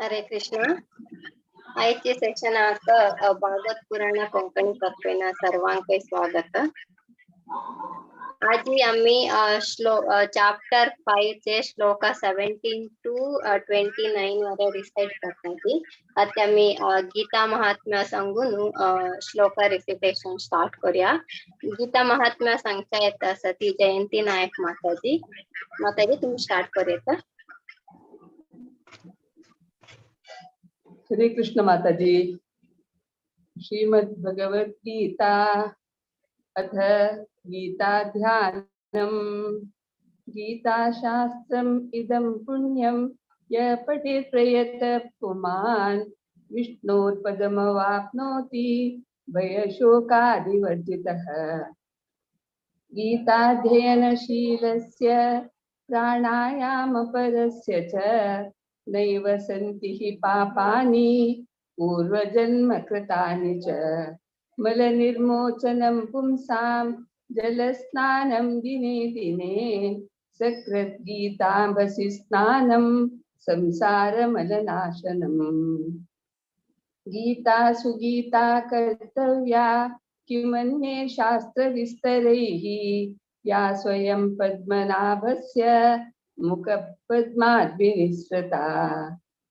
हरे कृष्ण. आयचे सेशनाक भागवत पुराण कोंकणी तत्वेन सर्वांकय स्वागत. आजी आम्ही चाप्टर 5 चे श्लोक 17 टू 29 वर रिसाइट करताती. आता आम्ही गीता महात्म्य सांगून श्लोक रिसिटेशन स्टार्ट करूया. गीता महात्म्य सांगता येत आसा ती जयंती नायक माताजी. माताजी तुम्ही स्टार्ट करूया. हरे कृष्ण माताजी. श्रीमद् भगवद गीता अथ गीता ध्यानम. गीता शास्त्रम इदं पुण्यं य पठेत् प्रयतः पुमान् विष्णोर्पदमवाप्नोति भयशोकादिवर्जितः. गीताध्ययनशीलस्य प्राणायामपरस्य च नैव सन्ति हि पापानि पूर्वजन्म कृतानि च. मलनिर्मोचनं पुंसां जलस्नानं दिने दिने सकृद्गीताम्बसि स्नानं संसारमलनाशनम्. गीता सुगीता कर्तव्या किमन्ये शास्त्रविस्तरैः या स्वयं पद्मनाभस्य मुखपद्माद् विनिसृता.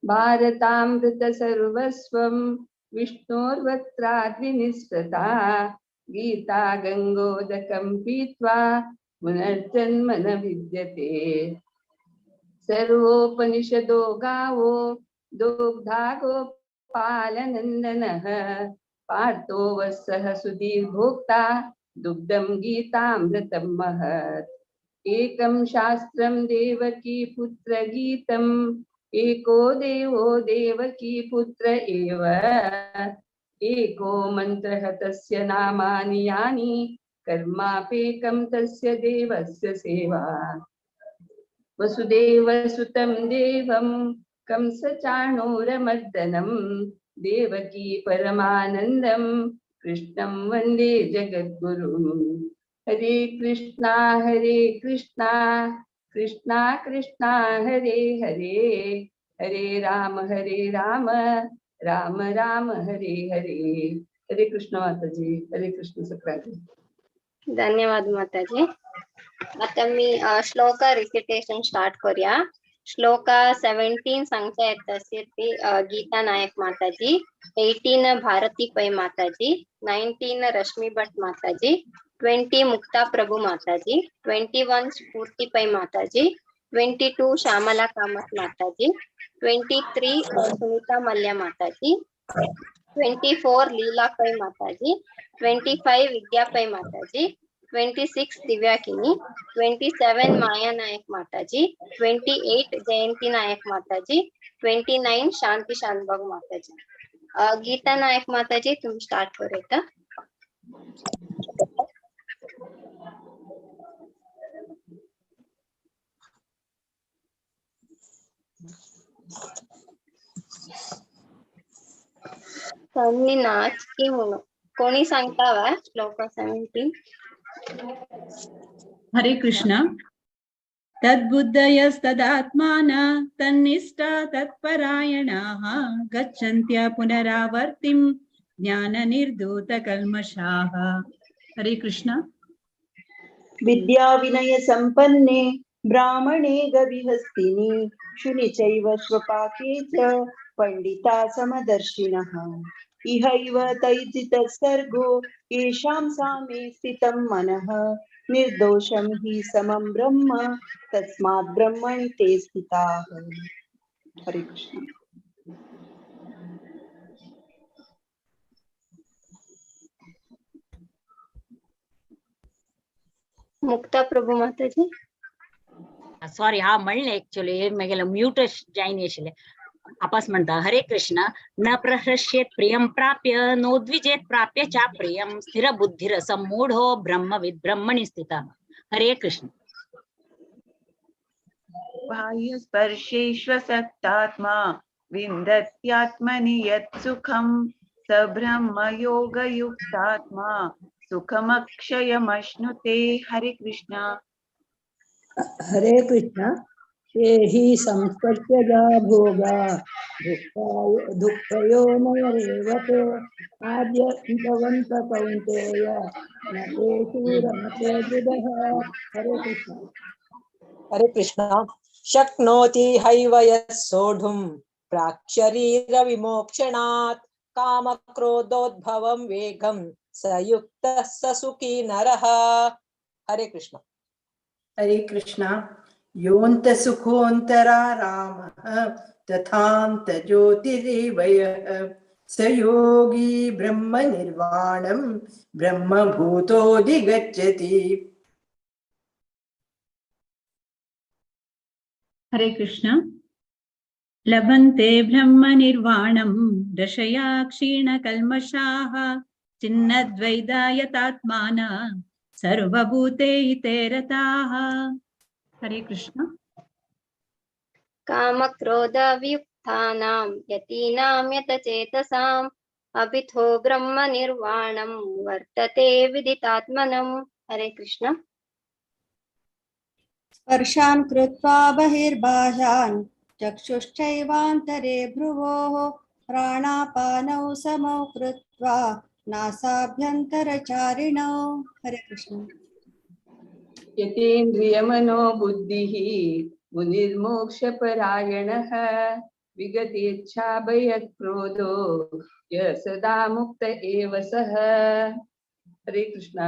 भारतामृत सर्वस्वं विष्णोर्वक्त्राद् विनिसृता. गीता गंगोदकं पीत्वा पुनर्जन्म न विद्यते. सर्वोपनिषदो गावो दोग्धा गोपालनन्दनः पार्थो वत्सः सुधीर्भोक्ता दुग्धं गीतामृतं महत्. एकं शास्त्रं देवकी पुत्र गीतम् एको देवो देवकी पुत्र एव. एको मन्त्रः तस्य नामानि यानि कर्मापेकं तस्य देवस्य सेवा. वसुदेवसुतं देवं कंसचाणूरमर्दनं देवकी परमानन्दं कृष्णं वन्दे जगद्गुरुम्. हरे कृष्णा कृष्णा कृष्णा हरे हरे, हरे राम राम राम हरे हरे. हरे कृष्ण माताजी. हरे कृष्ण सखराजी. धन्यवाद माताजी. आता मी श्लोक रिसिटेशन स्टार्ट करूया. श्लोक 17 सांगता येत असेल ती गीता नायक माताजी, 18 भारती पै माताजी, 19 रश्मी भट माताजी, 20 मुक्ता प्रभु माताजी, 21 स्फूर्ति पै माताजी, 22 श्यामला कामत माताजी, 23 सुनीता मल्ल्या माताजी, 24 लीला पै माताजी, 25 विद्या पै माताजी, 26 दिव्या किनी, 27 माया नायक माताजी, 28 जयंती नायक माताजी, 29 शांति शानभाग माताजी. गीता नायक माताजी तुम्ही स्टार्ट करूया. त्यांनी नाच की म्हणून कोणी सांगता वा श्लोक 17? हरे कृष्ण. तद्बुद्धयस्तदात्मान तन्निष्ठा तत्परायणाः गच्छन्त्य पुनरावर्तिं ज्ञाननिर्धूतकल्मषाः. हरे कृष्ण. विद्या विनय संपन्ने ब्राह्मणे गविहस्तिनि शुनि चैव स्वपाके च पंडिता समदर्शिनः. इहैव तैजितः सर्गो येषां सामे स्थितं मनः निर्दोषं हि समं ब्रह्म तस्मात् ब्रह्मणि ते स्थिताः. हरे कृष्ण. मुक्ता प्रभु माताजी. सॉरी हा म्हणले ऍक्च्युअली मेगेले म्यूट जॉईन आशिल्ले. आपास म्हणता. हरे कृष्ण. न प्रहृष्येत प्रियं प्राप्य नोद्विजेत प्राप्य चा प्रियं स्थिर बुद्धिरसम्मूढो ब्रह्मविद ब्रह्मणि स्थितः. हरे कृष्ण. बाह्य स्पर्शेष्वसक्तात्मा विन्दत्यात्मनि यत् सुखं स ब्रह्म योगयुक्तात्मा सुखमक्षयमश्नुते. हरे कृष्ण. हरे कृष्ण. ये हि संस्पर्शजा भोगा दुःखयोनयरेव ते आद्यन्तवन्त कौन्तेय न तेषु रमते बुधः। हरे कृष्ण। हरे कृष्ण। शक्नोति हैव यः सोढुं प्राक्शरीरविमोक्षणात् कामक्रोधोद्भवं वेगं स युक्तः स सुखी नरः। हरे कृष्ण। हरे कृष्ण। योऽन्तसुखोऽन्तरा रामः तथान्तज्योतिरेव यः स योगी ब्रह्मनिर्वाणं ब्रह्मभूतोऽधिगच्छति। हरे कृष्ण। लभन्ते ब्रह्मनिर्वाणं दशया क्षीणकल्मषाः छिन्नद्वैधायतात्मानः सर्वभूते हिते रताः। हरे कृष्ण। कामक्रोधवियुक्तानां यतीनां यतचेतसाम् अभितो ब्रह्मनिर्वाणं वर्तते विदितात्मनम्। हरे कृष्ण। स्पर्शान् कृत्वा बहिर्बाह्यान् चक्षुश्चैवान्तरे भ्रुवोः प्राणापानौ समौ कृत्वा नासाभ्यन्तरचारिणौ। हरे कृष्ण। यतेन्द्रियमनोबुद्धिः मुनिर्मोक्षपरायणः विगतेच्छाभयक्रोधो य सदा मुक्त एव सः। हरे कृष्ण।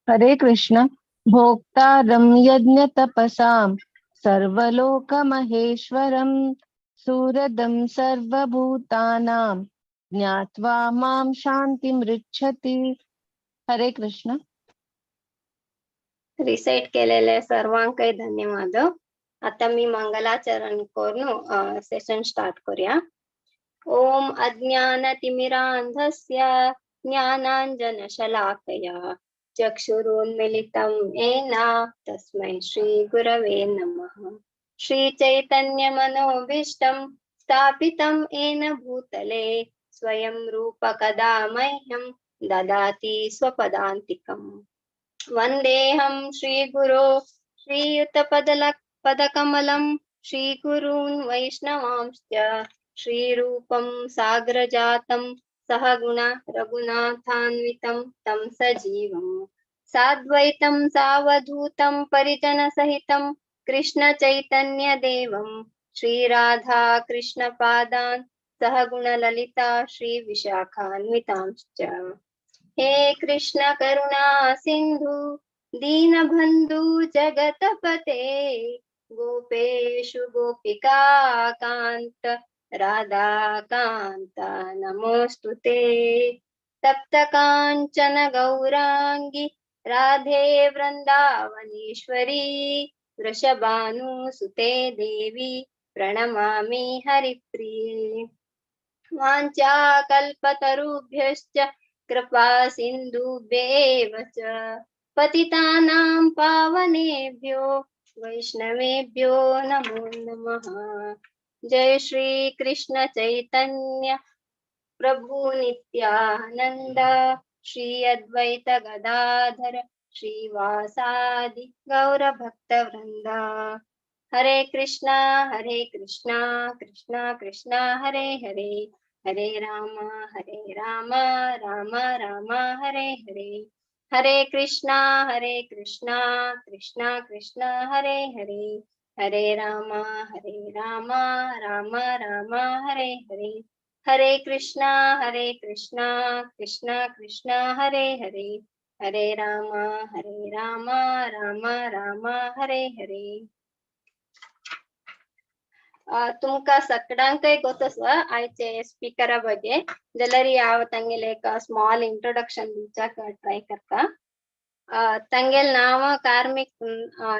हरे कृष्ण। भोक्तारं यज्ञतपसां सर्वलोकमहेश्वरं सुहृदं सर्वभूतानां ज्ञात्वा मां शान्तिमृच्छति। हरे कृष्ण। रिसाइट केलेले सर्वांकय धन्यवाद। आता मी मंगलाचरण करून सेशन स्टार्ट करूया। ओम अज्ञानतिमिरान्धस्य ज्ञानाञ्जनशलाकया चक्षुरुन्मिलितं येन तस्मै श्री गुरवे नमः। श्री चैतन्यमनोभीष्टं स्थापितं येन भूतले स्वयं रूप कदा मह्यं ददाति स्वपदान्तिकम्। वन्देऽहं श्रीगुरो श्रीयुतपदकमलं श्रीगुरून् वैष्णवांश्च श्रीरूपं साग्रजातं सहगुण रघुनाथान्वितं तं सजीवं साद्वैतं सावधूतं परिजनसहितं कृष्ण चैतन्यदेवं श्रीराधा कृष्णपादान् सहगुण ललिता श्रीविशाखान्वितांश्च। हे कृष्ण करुणा सिंधु दीनबंधु जगतपते गोपेशु गोपिका कांत राधा कांत नमोस्तुते। तप्त कांचन गौरांगी राधे वृंदावनेश्वरी वृषभानुसुते देवी प्रणमामि हरिप्रिये। वाञ्छाकल्पतरुभ्यश्च कृपा सिन्धुभ्येव च पतितानां पावनेभ्यो वैष्णवेभ्यो नमो नमः। जय श्री कृष्ण चैतन्य प्रभु नित्यानंद श्री अद्वैत गदाधर श्रीवासादि गौर भक्त वृंद। हरे कृष्णा कृष्णा कृष्णा हरे हरे, हरे राम राम राम हरे हरे। हरे कृष्णा कृष्णा कृष्णा हरे हरे, हरे राम राम राम हरे हरे। हरे कृष्णा कृष्णा कृष्णा हरे हरे, हरे राम राम राम हरे हरे। तुमका सगळ्यांकय गोत आसा आयचे स्पीकरा ಬಗ್ಗೆ, जाल्यार हांव तांगेले एक स्मॉल इंट्रोडक्शन दिवच्याक ट्राय करता। तांगेले नांव कार्मिक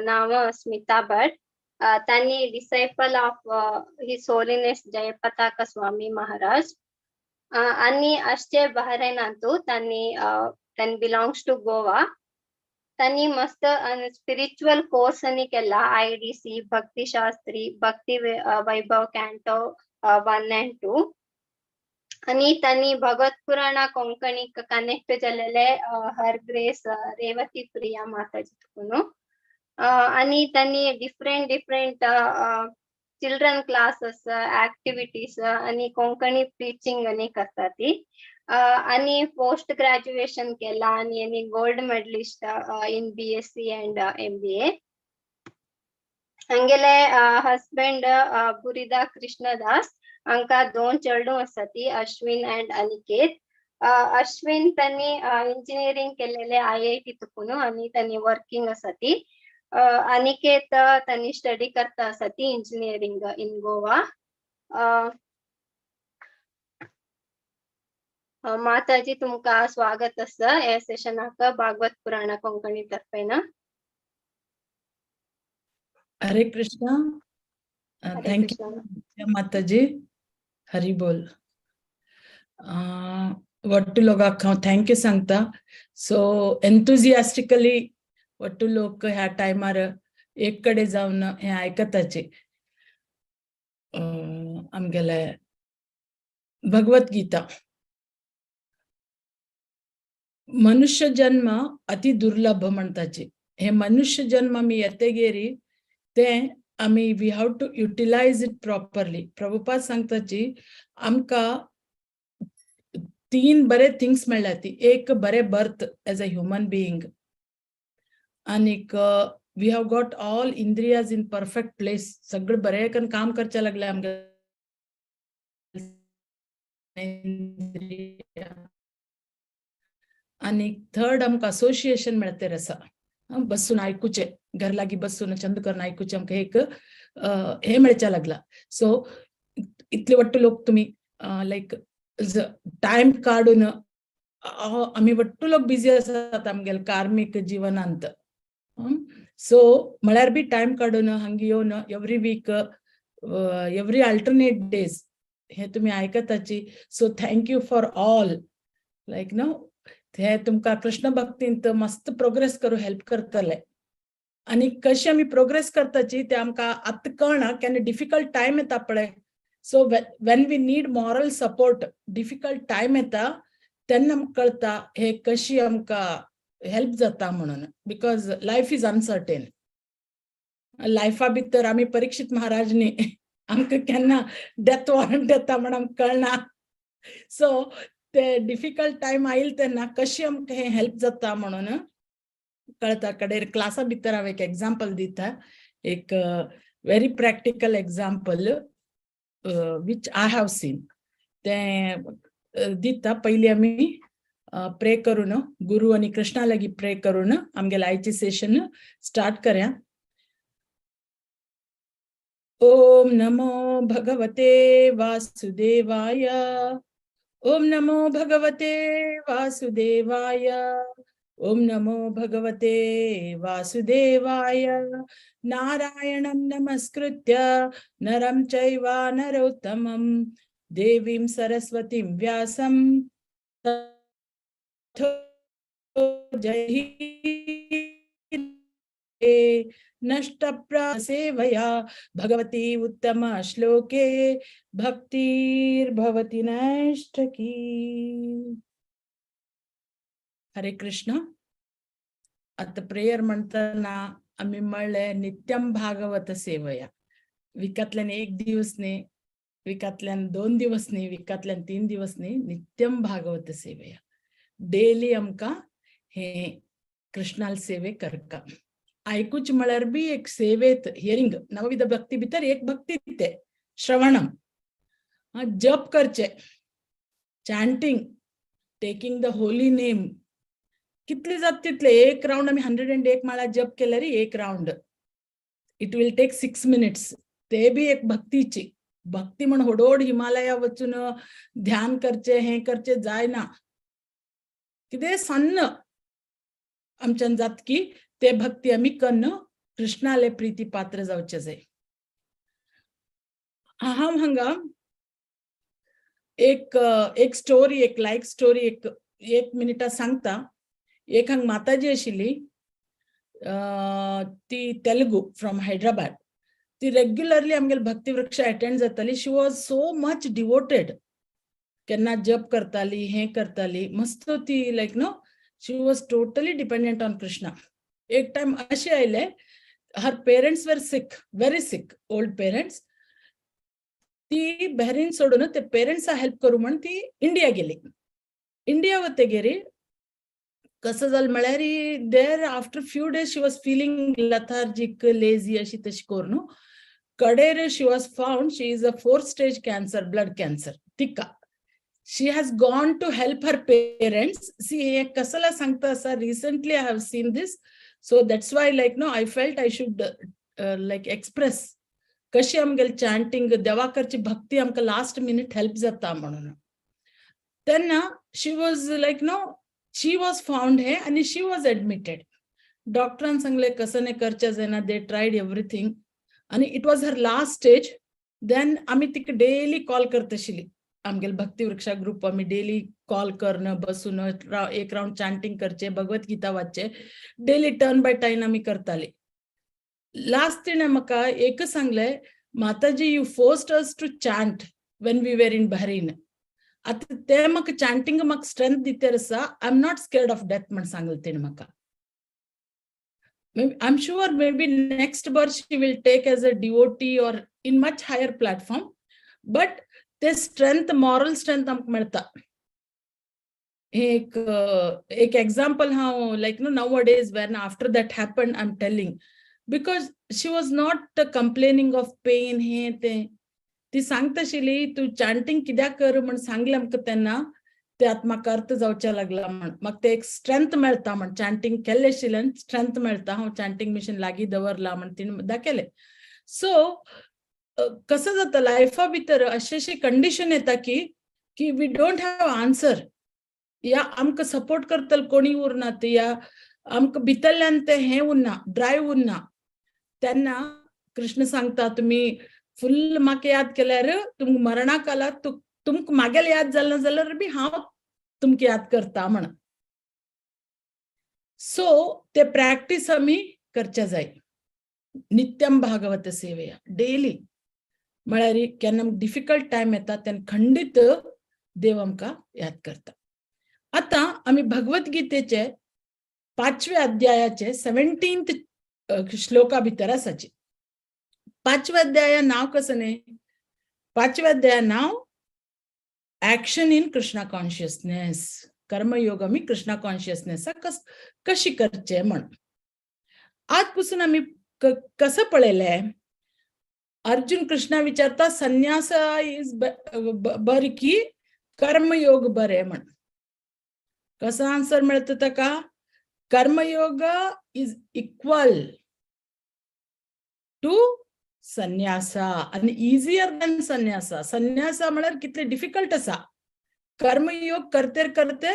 नांव स्मिता भट। तांणी disciple of his holiness Jayapataka Swami Maharaj. आनी अशे बहरेनांतू तांणी तांणी बिलोंग्स टू गोवा। तांणी मस्त स्पिरिच्युअल कोर्स आनी केला IDC Bhakti Shastri Bhakti Vaibhav canto 1 and 2। आनी तांणी भगवत पुराणा कोंकणीक कनेक्ट जालेले हर ग्रेस रेवती प्रिया माताजी तुकून। आनी तांणी different different children classes, activities आणि कोंकणी प्रीचिंग आणि करता ती. आणि पोस्ट ग्रॅज्युएशन केला आणि आणि gold medalist in BSc and MBA. हांगेले हस्बेंड बुरिदा कृष्णदास. हांका दोन चेडूं आसा ती, अश्विन अँड अनिकेत. अश्विन त्यांनी इंजिनिअरिंग केलेले आयआयटी तुकून आणि त्यांनी वर्किंग आसा ती. अनिकेत त्यांनी स्टडी करता आसा ती इंजिनिअरिंग इन गोवा. माताजी, तुमका स्वागत आसा ह्या सेशनाक भागवत पुराणा कोंकणी तर्फेन. हरे कृष्णा. हरे thank Krishna. You माताजी. हरी बोल. वट्टू लोकांक हांव thank you सांगता. सो एन्थुजियास्टिकली वट्टू लोक ह्या टायमार एक कडेन जावन हें आयकताचे आमगेले भगवत गीता. मनुष्य जन्म अति दुर्लभ म्हणताचे. हे मनुष्य जन्म आमी येतेगेरी ते आमी we have to utilize it properly. Prabhupada सांगताची, आमकां तीन बरे थिंग्स मेळ्ळ्या ती. एक बरे birth as a human being, आनीक we have got all इंद्रियाज in perfect place. सगळें बरें करून काम करचें लागलें आमगे इंद्रिया. आनी थर्ड, आमकां असोसिएशन मेळतेर आसा. बसून आयकुचें, घर लागीं बसून चंद करून आयकुचें, आमकां एक हें मेळच्या लागला. सो इतले वट्ट लोक तुमी लायक टायम काडून, आमी वट्टू लोक बिजी आसात आमगेले कार्मीक जिवनांत, सो म्हळ्यार बी टायम काडून हांगा येवन every week, every alternate days हे तुमी आयकताची. So thank you for all. Like no, हे तुमकां कृष्ण भक्तींत मस्त प्रोग्रेस करूं हेल्प करतले. आनी कशें आमी प्रोग्रेस करताची ते आमकां आतां कळना. केन्ना डिफिकल्ट टायम येता पळय, so when we need moral support, difficult time येता तेन्ना आमकां कळटा हे कशी आमकां हेल्प जाता म्हणून, because life is uncertain. लायफा भितर आमी परीक्षित महाराज न्ही, आमकां केन्ना डेथ वॉरंट येता म्हण आमकां कळना. सो ते डिफिकल्ट टायम आयल तेन्ना कशी आमकां हें हेल्प जाता म्हणून कळता. कडेर क्लासा भितर हांव एक एग्जाम्पल दिता, एक very practical example which I have seen, तें दिता. पयलीं आमी प्रे करून, गुरू आनी कृष्णा लागीं प्रे करून आमगेलें आयचें सेशन स्टार्ट करया. ओम नमो भगवते वासुदेवाय. ओम नमो भगवते वासुदेवाय. ओम नमो भगवते वासुदेवाय. नारायणं नमस्कृत्य नरं चैव नरोत्तमं देवीं सरस्वतीं व्यासं ततो जयेत्. नष्टप्रासेवया भगवती उत्तम श्लोके भक्तिर्भवति नैष्ठकी. हरे कृष्ण. आतां प्रेयर म्हणटना आमी म्हणलें, नित्यम भागवत सेवया. विकांतल्यान एक दिवस न्ही, विकांतल्यान 2 दिवस न्ही, विकांतल्यान 3 दिवस न्ही, नित्यम भागवत सेवया. डेली आमकां हे कृष्णाल सेवे करका. आयकूच म्हळ्यार बी एक सेवेत. हियरिंग नवविध भक्ती भितर एक भक्ती ते श्रवणम. जप करचे, chanting, taking the holy name. कितले जात तितले एक राउंड आमी 101 माळा जप केल्यार एक round it will take 6 minutes. ते बी एक भक्तीची. भक्ती म्हण होडोड हिमालया वचून ध्यान करचे, हें करचे जायना. कितें सान्न आमच्यान जातकी ते भक्ती आमी कन्न कृष्णाले प्रिती पात्र जावचे जाय. हांव हांगा एक एक स्टोरी, एक लायक स्टोरी एक एक मिनिटा सांगता. एक हांगा माताजी आशिल्ली, ती तेलुगू फ्रॉम हैदराबाद. ती रेग्युलरली आमगेले भक्ती वृक्ष अटेंड जाताली. She was so much devoted. केन्ना जप करताली, हें करताली मस्त ती. Like no, she was totally dependent on Krishna. एक टायम अशें आयले, her parents were sick, very sick, old parents. ती बहरीन सोडून ते पेरेंट्सा हेल्प करूं म्हण ती इंडिया गेली. इंडिया वतगीर कसं जालें म्हळ्यार there after few days she was feeling lethargic, lazy अशी तशी करून कडेर she was found she is a fourth stage cancer, blood cancer. तिका she has gone to help her parents. See, हे कसला सांगता आसा, recently I have seen this, so that's why like no I felt I should like express कशी आमगेले chanting देवाकडची भक्ती आमकां last minute help जाता म्हणून. तेन्ना she was like no she was found हे आनी she was admitted. डॉक्टरान सांगले कसं नाही करचे जायना, they tried everything आनी it was her last stage. Then आमी तिका डेली कॉल करत आशिल्ली, आमगेले भक्ती वृक्षा ग्रुप आमी डेली कॉल करणं, बसून एक राउंड चांटिंग करचे, भगवत गीता वाचचे, डेली टर्न बाय टर्न आमी करताली. लास्ट तिणें म्हाका एकच सांगलें, माताजी you forced us to chant when we were in Bahrain, आतां ते म्हाका चांटिंग म्हाका स्ट्रेंथ दितेर आसा, I am not scared of death म्हण सांगलें तिणें म्हाका. I am sure maybe next birth she will take as a devotee or in much higher platform, but ते स्ट्रेंथ, मॉरल स्ट्रेंथ आमकां मेळटा. एक एक एग्जाम्पल हांव like no nowadays when after that happen I am telling, because she was not complaining of pain हे ते, ती सांगता आशिल्ली तूं चांटिंग कित्याक कर म्हण सांगलें आमकां तेन्ना ते आतां म्हाका अर्थ जावचें लागला म्हण, म्हाका ते एक स्ट्रेंथ मेळटा म्हण, चांटिंग केल्लें आशिल्ल्यान स्ट्रेंथ मेळटा, हांव चांटिंग मिशन लागीं दवरलां म्हण तिणें दाखयलें. सो कसं जाता लायफा भितर अशें अशें कंडिशन येता की की we don't have answer, या आमकां सपोर्ट करतले कोणी उरनात, या आमकां भितरल्यान तें हें उरना, ड्रायव उरना. तेन्ना कृष्ण सांगता तुमी फुल्ल म्हाका याद केल्यार तुमकां मरणा कालात तुमकां म्हागेलें याद जालें ना जाल्यार बी हांव तुमकां याद करता म्हण. सो ते प्रॅक्टीस आमी करचे जाय, नित्यम भागवत सेवया डेली, म्हळ्यार केन्ना डिफिकल्ट टायम येता तेन्ना खंडीत देव आमकां याद करता. आतां आमी भगवत गीतेचे 5व्या अध्यायाचे 17th श्लोका भितर आसाची. 5व्या अध्याया नांव कसं न्ही, 5व्या अध्याया नांव ऍक्शन इन कृष्णा कॉन्शियसनेस, कर्मयोग आमी कृष्णा कॉन्शियसनेसाक कशी करचे म्हण. आज पसून आमी कसं पळयलें, अर्जुन कृष्णा विचारता संन्यास is बरी की कर्मयोग बरे म्हण. कसं आन्सर मेळता ताका, कर्मयोग is equal to संन्यासा आनी इजियर दॅन संन्यासा. संन्यासा म्हळ्यार कितले डिफिकल्ट आसा, कर्मयोग करते करते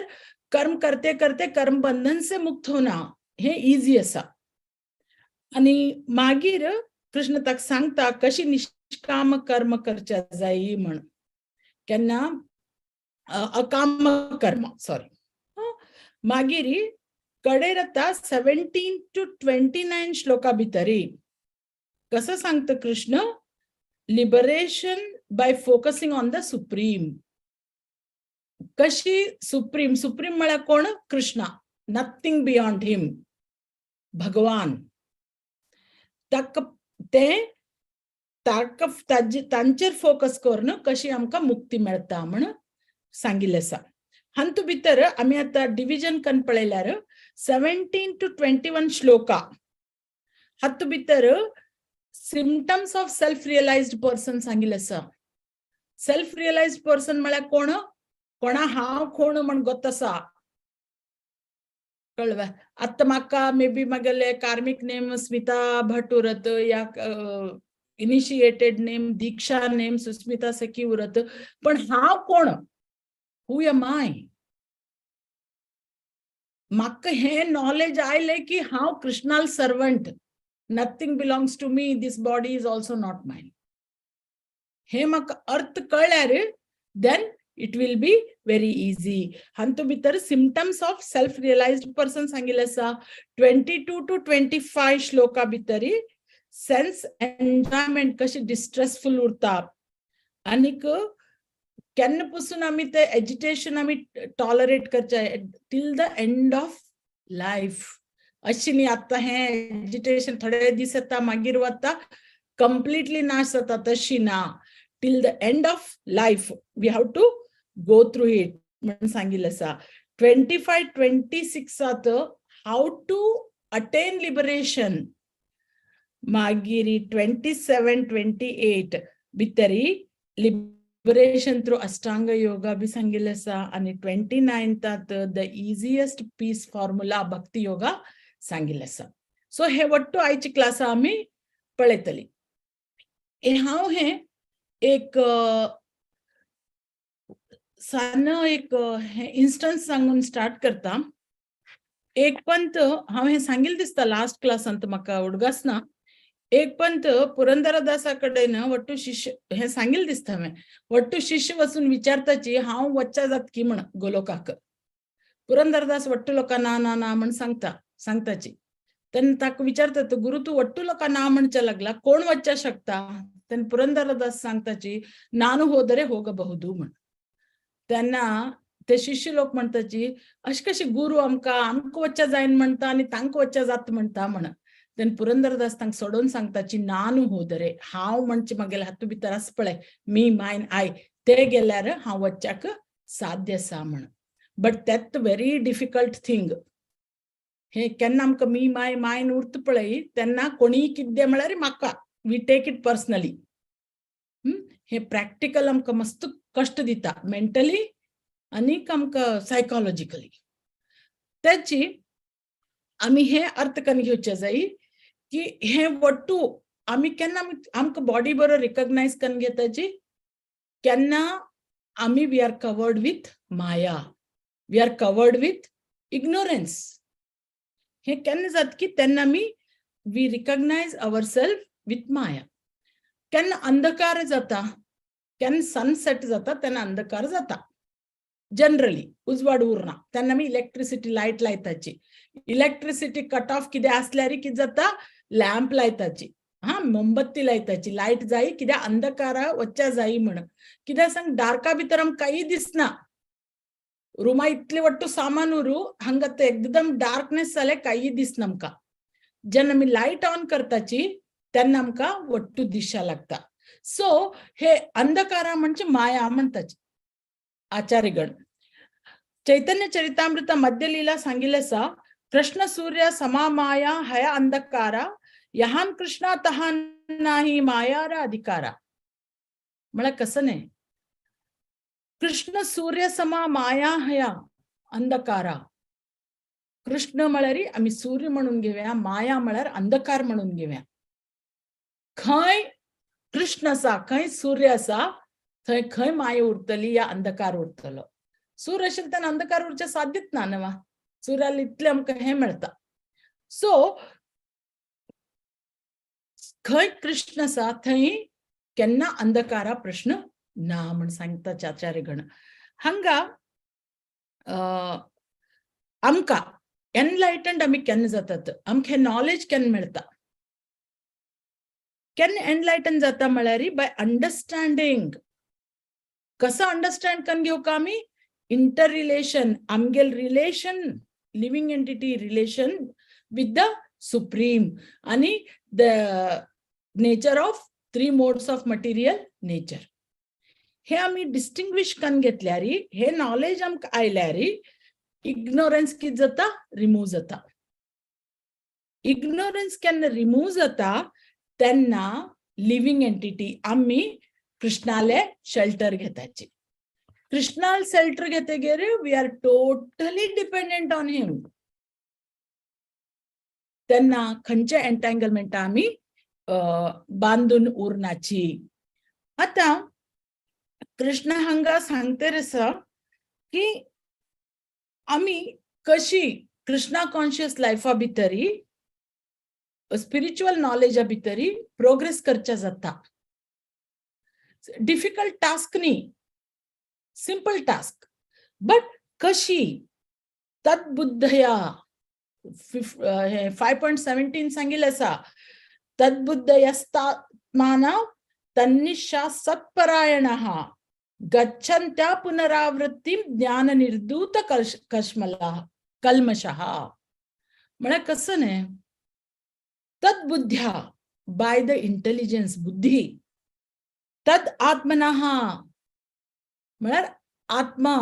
कर्म करते करते कर्म बंधन से मुक्त होना हे इजी आसा. आनी मागीर कृष्ण ताका सांगता कशी निष्काम कर्म करच्या जाय म्हण, केन्ना अकाम कर्म, सॉरी. मागीर कडेर आतां 17 to 29 श्लोका भितरी कसं सांगता Krishna, liberation by focusing on the supreme. कशी सुप्रीम, सुप्रीम म्हळ्यार कोण, कृष्णा, नथींग बियॉन्ड हिम, भगवान. ताका ते ताका तांचेर फोकस करून कशी आमकां मुक्ती मेळटा म्हण सांगिल्लें आसा. हातूंत भितर आमी आतां डिविजन कन्न पळयल्यार 17 to 21 shloka हातूंत भितर symptoms of self realised person सांगिल्लें आसा. सेल्फ रियलायज्ड पर्सन म्हळ्यार कोण, कोणा हांव कोण म्हण गोत आसा, कळ्ळें. आतां म्हाका मे बी म्हागेले कार्मीक नेम स्मिता भट उरत, या इनिशिएटेड नेम दीक्षा नेम सुस्मिता सखी उरत, पण हांव कोण, हू एम I, म्हाका हें नॉलेज आयलें की हांव Krishnal servant, nothing belongs to me, this body is also not mine, हे म्हाका अर्थ कळ्ळ्यार then it will be very easy. हातूंत भितर symptoms of self realised person सांगिल्लें आसा. 22 to 25 shloka भितरी सेन्स एन्जॉयमेंट कशी डिस्ट्रेसफूल उरता, आनीक केन्ना पसून आमी ते एजिटेशन आमी टॉलरेट करचे till the end of life. अशी न्ही आतां हें एजिटेशन थोडे दीस येता मागीर वता, कंप्लिटली नाश जाता तशी ना. Till the end of life we have to go through it म्हणून सांगिल्लें आसा. 25 26 how to attain liberation. मागीर 27 28 भितरी लिबरेशन थ्रू अष्टांग योगा बी सांगिल्लें आसा आनी 29थांत the easiest peace formula, भक्ती योगा सांगिल्लें आसा. सो हे वट्टू आयची क्लासा आमी पळयतली. हांव हे एक सान एक हे इन्स्टन्स सांगून स्टार्ट करता. एक पंत, हांव हें सांगिल्लें दिसता लास्ट क्लासांत, म्हाका उडगास ना. एक पंत पुरंदरदासा कडेन वट्टू शिष्य, हें सांगिल्लें दिसता हांवें, वट्टू शिष्य वचून विचारताची, हांव वच्चा जातकी म्हण गोलोकाक. पुरंदरदास वट्टू लोकां ना ना ना म्हण सांगता सांगताची. तेन्ना ताका विचारता तो गुरु, तूं वट्टू लोकां ना म्हणच्या लागला, कोण वच्चा शकता? तेन्ना पुरंदरदास सांगताची, ನಾನು ಹೋದರೆ ಹೋಗಬಹುದು म्हण. तेन्ना ते शिष्य लोक म्हणताची, अशें कशें गुरु आमकां आमकां वच्चा जायन म्हणटा आनी तांकां वच्चा जाता म्हणटा म्हण. तेन्ना पुरंदरदास तांकां सोडोवन सांगताची, ನಾನು ಹೋದರೆ, हांव म्हणचे मागेले हातूंत भितर आसा पळय मी मायन I, ते गेल्यार हांव वच्चाक साध्य आसा म्हण. But that very difficult thing. हे केन्ना आमकां मी my मायन उरता पळय, तेन्ना कोणीय कितें म्हळ्यार म्हाका we take it personally. हे प्रॅक्टिकल आमकां मस्त कश्ट दिता मेंटली आनीक आमकां सायकोलॉजिकली. त्याची आमी हे अर्थ करून घेवचे जाय की हे वट्टू आमी केन्ना आमकां बॉडी बरो रिकग्नायज करून घेताची, केन्ना आमी we are covered with Maya, we are covered with ignorance. हे केन्ना जाता की तेन्ना आमी we recognize our self with Maya. केन्ना अंधकार जाता, केन्ना सनसेट जाता तेन्ना अंधकार जाता. जनरली उजवाड उरना तेन्ना आमी इलेक्ट्रिसिटी लायट लायताची. इलेक्ट्रिसिटी कट ऑफ कितें आसल्यार कितें जाता, लॅम्प लायताची, हा मोमबत्ती लायताची, लायट जाय कित्याक अंधकारा वच्च्या जाय म्हण. कित्याक सांग, डार्का भितर आमकां कांय दिसना. रुमा इतले वट्टू सामान उरू, हांगा ते एकदम डार्कनेस जालें, कांय दिसना आमकां. जेन्ना आमी लायट ऑन करताची तेन्ना आमकां वट्टू दिशा लागता. सो हे अंधकारा म्हणजे माया म्हणताची आचार्यगण. चैतन्य चरितामृत मध्यलीला सांगिल्लें आसा, कृष्ण सूर्य समा माया हया अंधकारा, यहान कृष्णा तहान नाही मायारा अधिकारा. म्हळ्यार कसं न्ही, कृष्ण सूर्य समा माया हया अंधकारा. कृष्ण म्हळ्यार आमी सूर्य म्हणून घेवया, माया म्हळ्यार अंधकार म्हणून घेवया. खंय कृष्ण आसा, खंय सूर्य आसा, थंय खंय माया उरतली या अंधकार उरतलो. सूर्य आशिल्ले तेन्ना अंधकार उरचें साध्यच ना न्हू, सूर्याला इतलें आमकां हें मेळटा. सो खंय कृष्ण आसा थंय केन्ना अंधकारा प्रश्न ना म्हण सांगता आचार्यगण. हांगा आमकां एनलायटन्ड आमी केन्ना जातात, आमकां हें नॉलेज केन्ना मेळटा, केन्ना एनलायटन जाता म्हळ्यार बाय अंडरस्टँडींग. कसो अंडरस्टँड करून घेवका आमी, इंटर रिलेशन, आमगेल relation, living entity relation with the supreme आणि the nature of three modes of material nature. हे आमी डिस्टिंग्विश करून घेतल्यार, हे नॉलेज आमकां आयल्यार इग्नोरन्स कितें जाता, रिमूव जाता. इग्नोरन्स केन्ना रिमूव जाता तेन्ना लिव्हिंग एंटिटी आमी कृष्णाले शेल्टर घेताची. कृष्णाल शेल्टर घेतगीर we are totally dependent on him. तेन्ना खंयच्या एंटँगलमेंटा आमी बांदून उरनाची. आतां कृष्ण हांगा सांगतर आसा की आमी कशी कृष्णा कॉन्शियस लायफा भितरी, स्पिरिच्युअल नॉलेजा भितरी प्रोग्रेस करच्या जाता. डिफिकल्ट टास्क न्ही, सिंपल टास्क, बट कशी तद्बुद्धया, 5.17 सांगिल्लें आसा, तद्बुद्धयस्तात्माना तन्निशा सत्परायणः गच्छन्त्या पुनरावृत्तीं ज्ञान निर्दूत कश्मलः कल्मषः. म्हळ्यार कसं न्ही, तद्बुद्ध्या, बाय the intelligence, बुद्धी, तद आत्मनः म्हळ्यार आत्मा,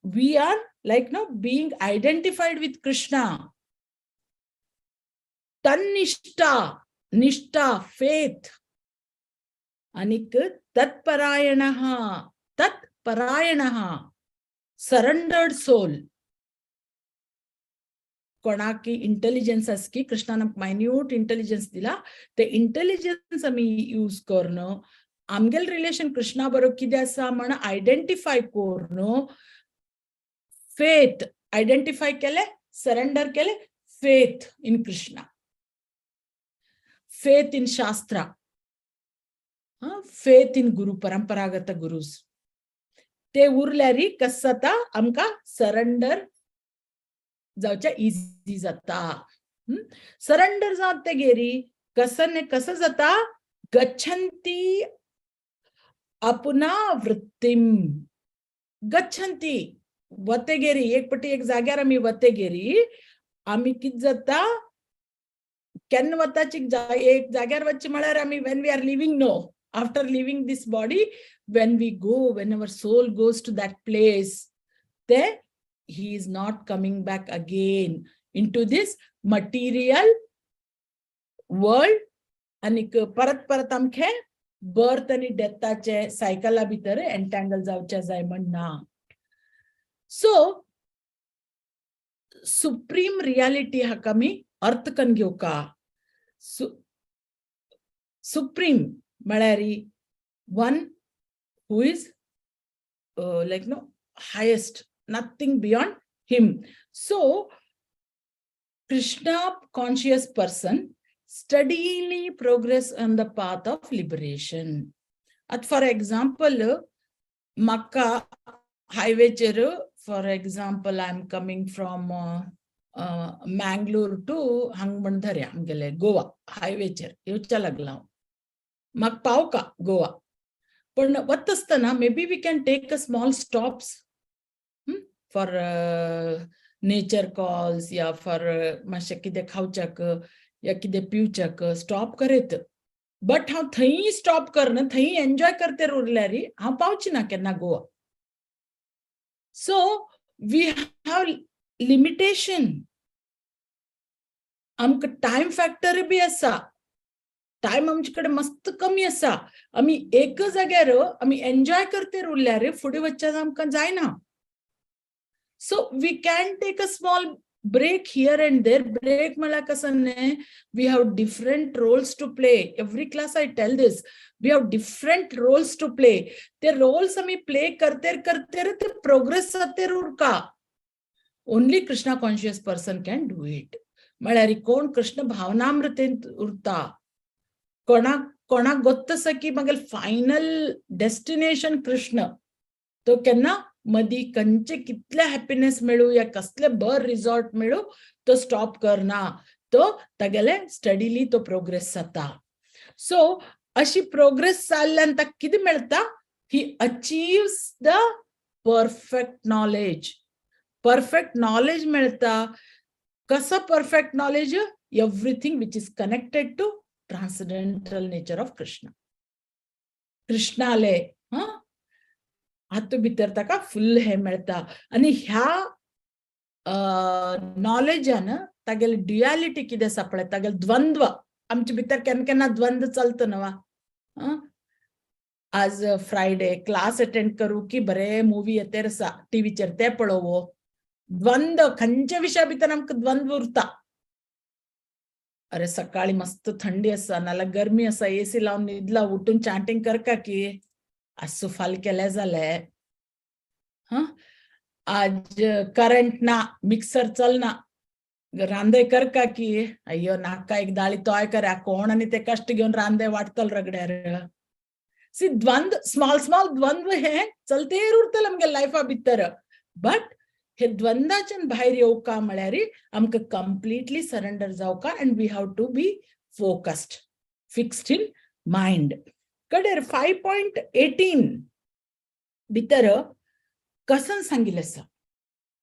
we are like no being identified with Krishna. तन्निष्ठा, निष्ठा, फेथ. आनीक तत्परायणः, तत्परायणः सरेंडर्ड सोल. कोणाक इंटेलिजन्स आसा की कृष्णान आमकां मायन्यूट इंटेलिजन्स दिला, ते इंटेलिजन्स आमी यूज करून आमगेले रिलेशन कृष्णा बरोबर कितें आसा म्हण आयडेंटिफाय करून, फेथ आयडेंटिफाय केले, सरेंडर केले, faith in Krishna, faith in shastra, faith in guru, परंपरागत गुरुज, ते उरल्यारी कस जाता आमकां सरेंडर जावच्या इजी जाता. सरेंडर जातगेरी कसं ने कसं जाता, गच्छन्ति अपुनावृत्तिम. गच्छन्ति वतेगेरी, एक पटी एक जाग्यार आमी वतेगेरी आमी कित जाता, केन्ना वताची एक जाग्यार वचचे म्हळ्यार आमी when we are leaving, no, after leaving this body, when we go, when our soul goes to that place, ते he is not coming back again into this material world. आनीक परत परत आमखे बर्थ आनी डेथाचे सायकला भितर एंटँगल जावचे जाय म्हण ना. सो सुप्रीम रियालिटी हाका आमी अर्थ करून घेवका. सुप्रीम म्हळ्यार one who is like no highest, nothing beyond him. So Krishna conscious person steadily progress on the path of liberation. At for example, म्हाका हायवेचेर, for example, I am coming from Mangalore to हांग म्हण धरया आमगेले गोवा, हायवेचेर येवच्या लागला हांव, म्हाका पावका गोवा, पण वता आसतना maybe we can take a small stops for nature calls या फॉर मातशें कितें खावच्याक या कितें पिवच्याक स्टॉप करीत, बट हांव थंय स्टॉप करना, थंय एन्जॉय करते उरल्यार हांव पावची ना केन्ना Goa. So we have limitation. आमकां टायम फॅक्टर बी आसा, टायम आमचे कडेन मस्त कमी आसा. आमी एक जाग्यार आमी एन्जॉय करते उरल्यार फुडें वचच्याक आमकां जायना. So we can take a small break here and there. Break म्हळ्यार कसं न्ही, we have different roles to play. Every class I tell this, we have different roles to play. ते रोल्स आमी प्ले करते करते ते प्रोग्रेस जाते उरका. Only Krishna conscious person can do it. म्हळ्यार कोण कृष्ण भावनामृतेंत उरता, कोणाक कोणाक गोत्त आसा की मागीर फायनल डेस्टिनेशन कृष्ण, तो केन्ना मदी खंयचे कितले हॅपीनेस मेळू या कसले बर रिझॉर्ट मेळू तो स्टॉप करना, तो तागेले स्टडीली तो प्रोग्रेस जाता. सो अशी प्रोग्रेस जाल्ल्यान ताका कितें मेळटा, he achieves the perfect knowledge. Perfect knowledge मेळटा. कसो perfect knowledge? Everything which is connected to transcendental nature of Krishna. कृष्णाले हा हातूंत भितर ताका फुल हे मेळटा आनी ह्या नॉलेजान तागेले ड्युएलिटी कितें आसा पळय, तागेले द्वंद्व, आमचे भितर केन्ना केन्ना द्वंद्व चलता न्हू. आज फ्रायडे, क्लास अटेंड करूं की बरे मुवी येतेर आसा टिवीचेर ते पळोवो, द्वंद्व खंयच्या विशया भितर आमकां द्वंद्व उरता. अरे सकाळी मस्त थंडी आसा नाल्यार गरमी आसा, एसी लावन न्हिदला, उठून चांटींग करका की आज सुफाल केले जाले, हा आज करंट ना, मिक्सर चलना, रांदय करका की अय्यो नाका, एक दाळी तोय करा, कोण आनी ते कश्ट घेवन रांदय वाडटलो रगड्यार. सी द्वंद्व, स्मॉल स्मॉल द्वंद्व हे चलतेर उरतले आमगे लायफा भितर, बट हे द्वंद्वाच्यान भायर येवका म्हळ्यार आमकां कंप्लिटली सरेंडर जावका and we have to be focused, fixed in mind. कडेर 5.18 भितर कसन सांगिल्लें आसा,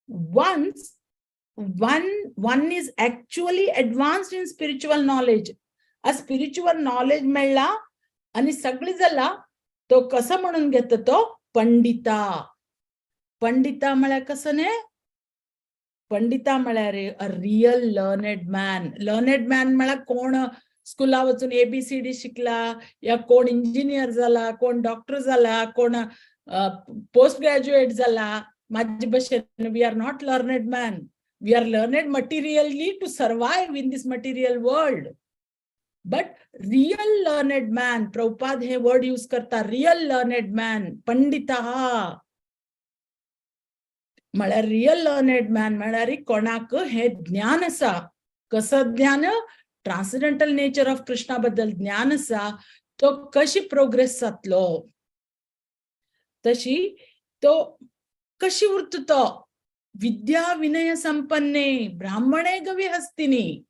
once one is actually advanced in spiritual knowledge, a spiritual knowledge मेळ्ळा आनी सगळें जाला. तो कसो म्हणून घेता तो पंडिता. पंडिता म्हळ्यार कसो न्ही, पंडिता म्हळ्यार a real learned man. Learned man म्हळ्यार कोण स्कुला वचून ABCD शिकला, या कोण इंजिनियर जाला, कोण डॉक्टर जाला, कोण पोस्ट ग्रॅज्युएट जाला. माझे भशेन we are not learned man, we are learned materially to survive in this material world. But real learned man, Prabhupada hey word use करता, रियल लर्नेड मॅन पंडिता म्हळ्यार रियल लर्नेड मॅन म्हळ्यार कोणाक हे ज्ञान आसा. कसं ज्ञान? ट्रान्सडेंटल नेचर ऑफ कृष्णा बद्दल ज्ञान आसा. तो कशी प्रोग्रेस जातलो, तशी तो कशी उरता तो विद्या विनय संपन्ने ब्राह्मणे गवी हस्तिनी.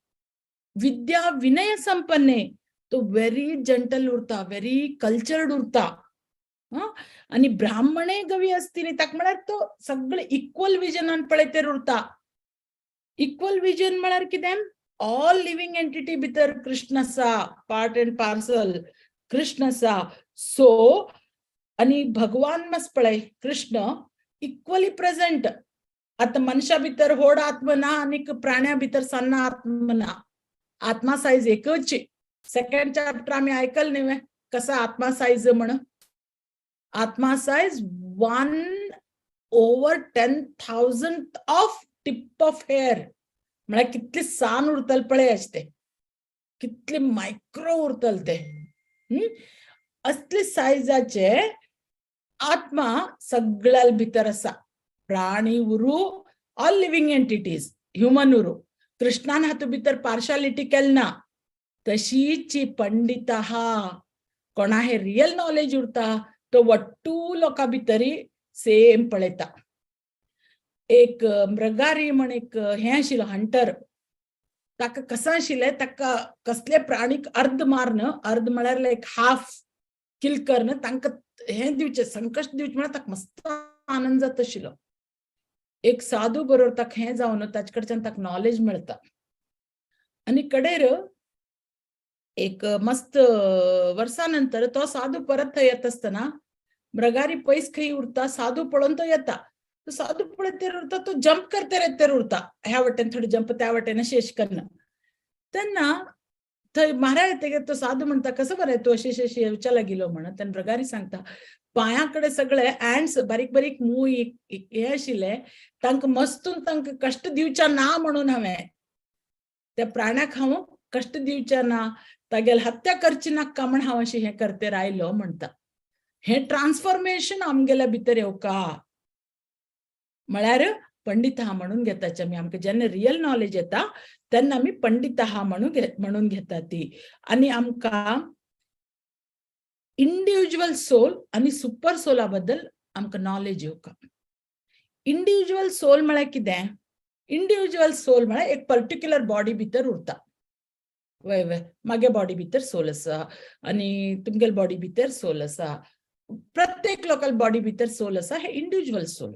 विद्या विनय संपन्ने, तो व्हेरी जंटल उरता, व्हेरी कल्चर्ड उरता. आनी ब्राह्मणे गवी हस्तिनी ताका म्हळ्यार तो सगळे इक्वल विजनान पळयतेर उरता. इक्वल विजन म्हळ्यार कितें? ऑल लिव्हिंग एंटिटी भितर कृष्ण आसा, पार्ट अँड पार्सल कृष्ण आसा. सो आनी भगवान मस पळय कृष्ण इक्वली प्रेझेंट. आतां मनशा भितर व्हड आत्म ना आनी प्राण्या भितर सन्न आत्म ना, आत्मा सायज एकच. सेकंड चॅप्टर आमी आयकल न्ही कसा आत्मा सायज म्हण. आत्मा size 1/10,000 of tip of hair, म्हळ्यार कितली सान उरतले पळय अशें ते, कितले मायक्रो उरतले ते. असले सायजाचे आत्मा सगळ्या भितर आसा. प्राणी उरू, ऑल लिव्हिंग एंटिटीज, ह्युमन उरू. कृष्णान हातू भितर पार्शालिटी केल ना. तशीच पंडिता कोणा हे रियल नॉलेज उरता तो वट्टू लोकां भितरी सेम पळयता. एक मृगारी म्हण एक हें आशिल्लो हंटर, ताका कसं आशिल्लें, ताका कसले प्राणीक अर्द मारन, अर्द म्हळ्यार लायक हाफ किल करन, तांकां हें दिवचें, संकश्ट दिवचें म्हळ्यार ताका मस्त आनंद जाता आशिल्लो. एक साधू बरोबर ताका हें जावन ताचे कडच्यान ताका नॉलेज मेळटा. आनी कडेर एक मस्त वर्सा नंतर तो साधू परत थंय येता आसतना मृगारी पयस खंय उरता, साधू पळोवन तो येता. तो साधू पळयतेर उरता, तो जंप करतेर येतेर उरता, ह्या वाटेन थोडी जंप त्या वाटेन अशें अशें करना. तेन्ना थंय महाराज येतकीर तो साधू म्हणटा कसं बरें तूं अशें अशें अशें येवच्या लागिलो म्हणून. तेन्ना मृगारी सांगता पांयां कडेन सगळे अँड्स बारीक बारीक मूय हे आशिल्ले, तांकां मस्तून तांकां कश्ट दिवच्या ना म्हणून हांवें त्या प्राण्याक हांव कश्ट दिवच्या ना, तागेल हत्या करची नाका म्हण हांव अशें हें करतेर आयलो म्हणटा. हें ट्रान्सफॉर्मेशन आमगेल्या भितर येवका म्हळ्यार पंडित हा म्हणून घेताचे आमी. आमकां जेन्ना रियल नॉलेज येता तेन्ना आमी पंडित हा म्हणून घेता ती. आनी आमकां इंडिविज्युअल सोल आनी सुपर सोला बद्दल आमकां नॉलेज येवका. इंडिविज्युअल सोल म्हळ्यार कितें? इंडिविज्युअल सोल म्हळ्यार एक पर्टिक्युलर बॉडी भितर उरता. वय वय मागे बॉडी भितर सोल आसा आनी तुमगेले बॉडी भितर सोल आसा, प्रत्येक लोकल बॉडी भितर सोल आसा. हे इंडिविज्युअल सोल.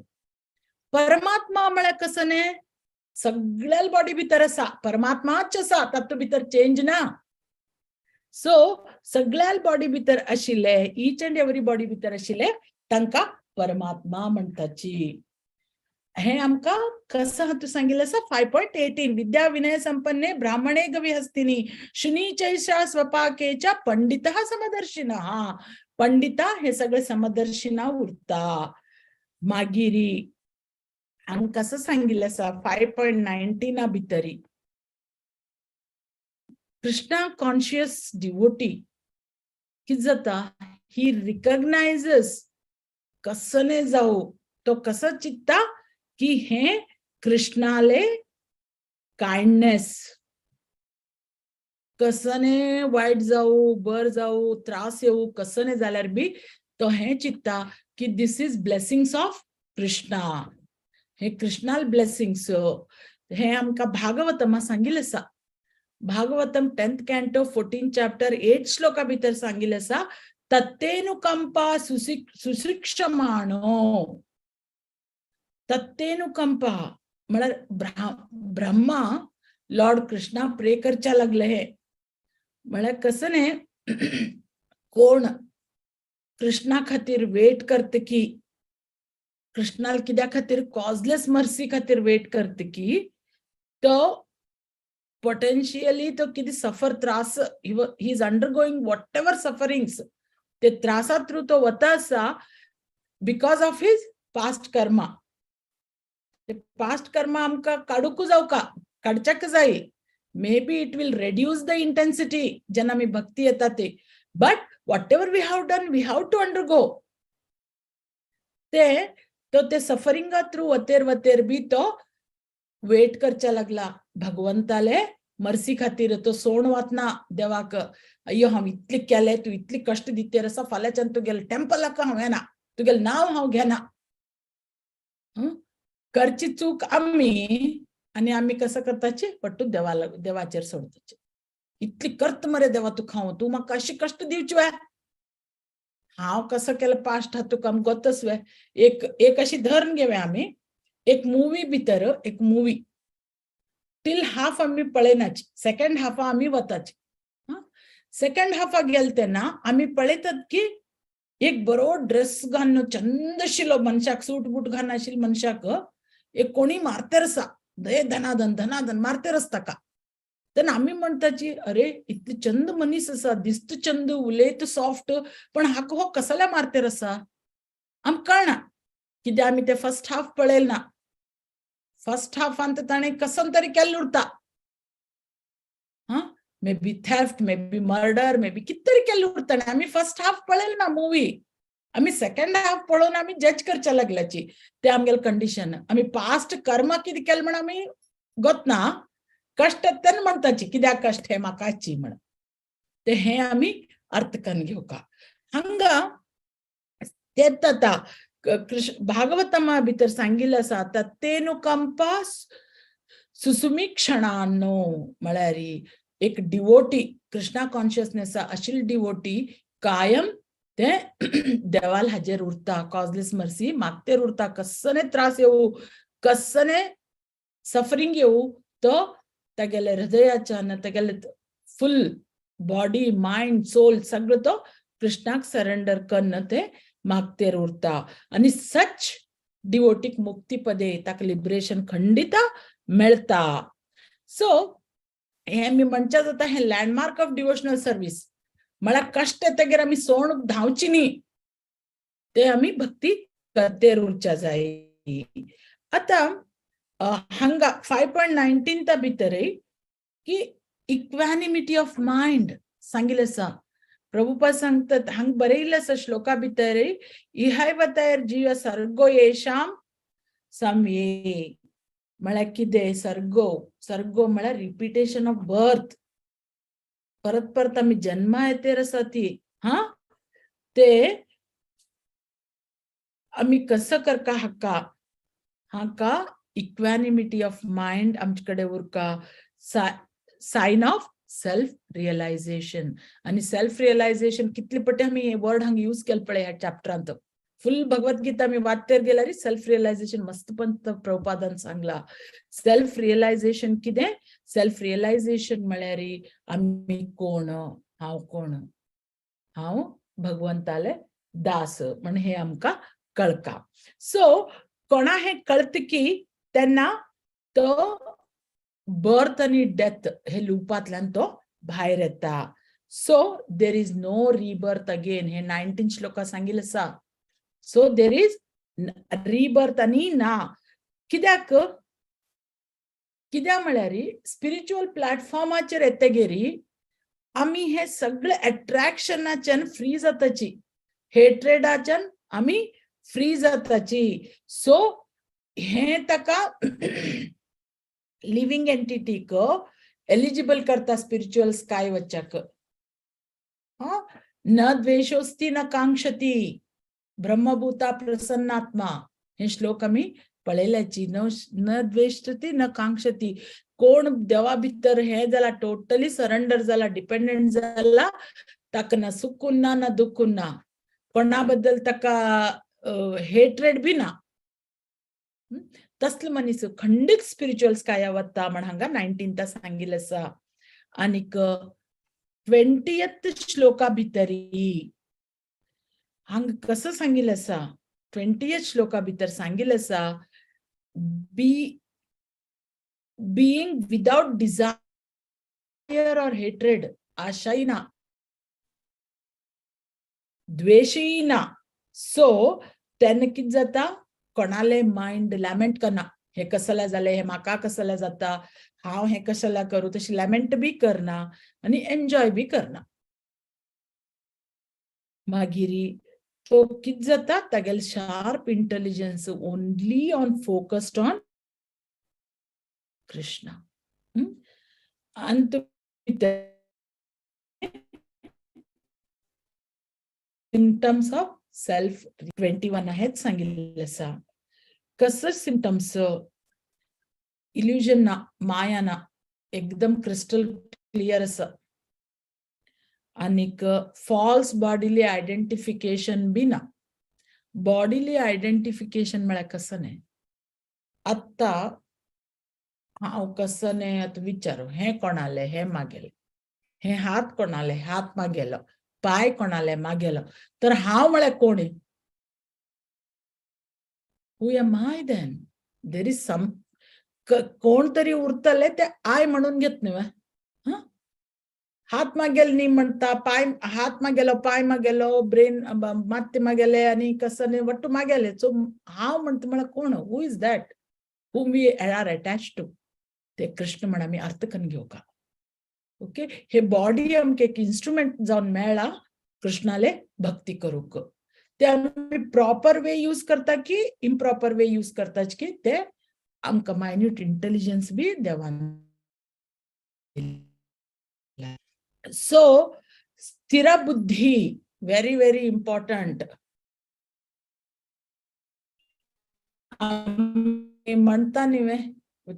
परमात्मा म्हळ्यार कसं न्ही, सगळ्या बॉडी भितर आसा, परमात्माच आसा, तातूंत भितर चेंज ना. सो सगळ्या बॉडी भितर आशिल्ले, ईच अँड एवरी बॉडी भितर आशिल्ले तांकां परमात्मा म्हणटाची. हे आमकां कसं हातूंत सांगिल्लें आसा 5.18 विद्या विनय संपन्ने ब्राह्मणे गवी हस्तिनी शुनीचैषा स्वपाकेच्या पंडितः समदर्शिनः. पंडिता हे सगळे समदर्शिना उरता. मागीर आमकां कसं सांगिल्लें आसा 5.19 भितरी कृष्णा कॉन्शियस डिवोटी कितें जाता, ही रिकग्नायझस कसने जावं तो कसो चिंतता की हे कृष्णाले काइंडनेस, कसने वायट जावं बर जावं त्रास येवं कसने जाल्यार बी तो हें चिंतता की this is blessings of Krishna. हे कृष्णाल ब्लेसिंग्स हे आमकां भागवतमा सांगिल्लें आसा. Bhagavatam 10th canto 14 chapter 8 shloka भितर सांगिल्लें आसा, तत्तेनुकंपा सुशिक्षमाणो. तत्तेनुकंपा म्हळ्यार ब्रह्मा लॉर्ड कृष्णा प्रे करच्या लागले. हे म्हळ्यार कसं न्ही, कोण कृष्णा खातीर वेट करता की, कृष्णाल कित्या खातीर कॉजलेस मर्सी खातीर वेट करता की तो पोटेन्शियली तो कितें सफर त्रास, he is undergoing whatever sufferings, ते त्रासा थ्रू तो वता आसा because of his past karma. ते पास्ट कर्मा आमकां काडूंक जावका, काडच्याक जाय. Maybe it will reduce the intensity जेन्ना आमी भक्ती येता ते, but whatever we have done we have to undergo. ते तो ते सफरिंगा थ्रू वतेर वतेर बी तो वेट करच्या लागला भगवंताले मर्सी खातीर. तो सोण वातना देवाक, अय्यो हांव इतले केले, तूं इतले कश्ट दितेर आसा, फाल्यांच्यान तुगेले टेम्पलाक हांव येना, तुगेलें नांव हांव घेना. करची चूक आमी, आनी आमी कसं करताची पट्टू देवाला देवाचेर सोडताची. इतली करत मरे देवा तुका हांव, तूं म्हाका अशी कश्ट दिवची वे, हांव कसं केलं पास्ट हा तुका गोतच वे. एक एक अशी धरून घेवया आमी एक मुवी भितर, एक मुवी टील हाफ आमी पळयनाची, सेकंड हाफा आमी वताची. सेकंड हाफा गेले तेन्ना आमी पळयतात की एक बरो ड्रेस घालून चंद आशिल्लो मनशाक, सूट बूट घालून आशिल्लो मनशाक एक कोणी मारतेर आसा, दे धनाधन धनाधन मारतेर आसा ताका. तेन्ना आमी म्हणटाची अरे इतली चंद मनीस आसा, दिसत चंद, उलयत सॉफ्ट, पण हाका हो कसल्या मारतेर आसा आमकां कळना. कित्याक आमी ते फर्स्ट हाफ पळयल ना. फर्स्ट हाफान तर ताणें कसन तरी केल्लें उरता, हा maybe theft, maybe murder, maybe कितें तरी केल्लें उरता. आमी फर्स्ट हाफ पळयल ना मुवी, आमी सेकंड हाफ पळोवन आमी जज करच्या लागल्याची ते आमगेले कंडिशन. आमी पास्ट कर्म कितें केलें म्हण आमी गोतना, कश्ट तेन्ना म्हणटाची कित्याक कश्ट हे म्हाकाची म्हण, ते हे आमी अर्थ करून घेवका. हांगा तेच आतां कृष्ण भागवतमा भितर सांगिल्लें आसा, आतां तेनुकंपा सुसुमी क्षणानो, म्हळ्यार एक डिवोटी कृष्णा कॉन्शियसनेस आशिल्ली डिवोटी कायम ते देवाल हाजेर उरता, कॉजलेस मर्सी मागतेर उरता. कसने त्रास येवू, कसने सफरिंग येवू, तो तागेले हृदयाच्यान तागेले फुल बॉडी मायंड सोल सगळं तो कृष्णाक सरेंडर कन्न ते मागतेर उरता. आनी सच डिवोटीक मुक्ती पदे, ताका लिबरेशन खंडिता मेळता. सो हे आमी म्हणच्या जाता हे लँडमार्क ऑफ डिवोशनल सर्वीस. म्हळ्यार कश्ट येतगीर आमी सोण धांवची न्ही, ते आमी भक्ती करतेर उरच्या जाय. आतां हांगा 5.19 भितरय की इक्वॅनिमिटी ऑफ मायंड सांगिल्लें आसा. प्रभुपाद सांगतात हांगा बरयिल्लें आसा श्लोका भितरय, इहैव तैर जीव सर्गो येशाम सम्ये. म्हळ्यार कितें सर्गो, सर्गो म्हळ्यार रिपिटेशन ऑफ बर्थ, परत परत आमी जन्मा येतेर आसा ती, हा ते आमी कसं करका हाका, हाका इक्वॅनिमिटी ऑफ मायंड आमचे कडेन उरका, सायन ऑफ सेल्फ रियलायझेशन. आनी सेल्फ रियलायझेशन कितले पटे आमी हे वर्ड हांगा यूज केले पळय ह्या चॅप्टरांत. फुल भगवद्गीता आमी वाचतेर गेल्यार सेल्फ रियलायझेशन मस्तपण प्रभुपादान सांगला. सेल्फ रियलायझेशन कितें? सेल्फ रियलायझेशन म्हळ्यार आमी कोण, हांव कोण, हांव भगवंताले दास म्हण हे आमकां कळका. सो कोणा हे कळत की तेन्ना तो बर्थ आनी डेथ हे लुपांतल्यान तो भायर येता. So there is no rebirth again, हे 19 श्लोका सांगिल्लें आसा. सो there is rebirth आनी ना. कित्याक कित्याक म्हळ्यार स्पिरिच्युअल प्लॅटफॉर्माचेर येतगीर आमी हे सगळे अट्रॅक्शनाच्यान फ्री जाताची, हेट्रेडाच्यान आमी फ्री जाताची. सो हे ताका लिव्हिंग एंटिटीक एलिजिबल करता स्पिरिच्युअल स्काय वच्चाक. न द्वेषोस्ति न कांक्षती ब्रह्मभूता प्रसन्नात्मा, हे श्लोक आमी पळयल्याची. न द्वेष्टती न कांक्षती, कोण देवा भितर हे जाला, टोटली सरेंडर जाला, डिपेंडंट जाला, ताका ना सुकून ना ना दुखून ना, कोणा बद्दल ताका हेट्रेड बी ना, तसले मनीस खंडीत स्पिरिच्युअल स्काया वता म्हण हांगा 19 सांगिल्लें आसा. आनीक 20th श्लोका भितरी हांगा कसो सांगिल्लें आसा, 20th Shloka भितर सांगिल्लें आसा, be being without desire or hatred, आशाय ना, द्वेशय ना. सो तेन्ना कितें जाता, कोणाले मायंड लॅमेंट करना, हे कसल्या जालें, हे म्हाका कसल्या जाता, हांव हें कशें करूं, तशें लॅमेंट बी करना आनी एन्जॉय बी करना. मागीर तो कितें जाता, तागेले sharp intelligence only on focused on Krishna. आनी सिमटम्स ऑफ सेल्फ 21 हेच सांगिल्लें आसा. कसं सिमटम्स, इल्युजन ना, माया ना, एकदम क्रिस्टल क्लियर आसा. आनीक फॉल्स बॉडीली आयडेंटिफिकेशन बी ना. बॉडीली आयडेंटिफिकेशन म्हळ्यार कसं न्ही, आत्तां हांव कसं न्ही आतां विचारू, हें कोणालें, हें मागेलें, हें हात कोणाले, हात मागेलो, पांय कोणाले मागेलो, तर हांव म्हळ्यार कोण? Who am I then? There is some कोण तरी उरतले ते I म्हणून घेत न्हय. हात मागेल न्ही म्हणटा, पांय हात मागेलो, पांय मागेलो, ब्रेन मात्य मागेले आनी कसं न्ही वट्टू मागेले. सो हांव म्हणटा म्हळ्यार कोण? Who is that whom we are attached to? ते कृष्ण म्हण आमी अर्थ करून घेवका. ओके, हे बॉडी आमकां एक इन्स्ट्रुमेंट जावन मेळ्ळा कृष्णाले भक्ती करूंक. ते आमी प्रॉपर वे यूज करता की इम्प्रॉपर वे यूज करता की ते आमकां मायन्यूट इंटेलिजन्स बी देवान. सो स्थिर बुद्धी व्हेरी व्हेरी इम्पॉर्टंट. आमी म्हणटा न्ही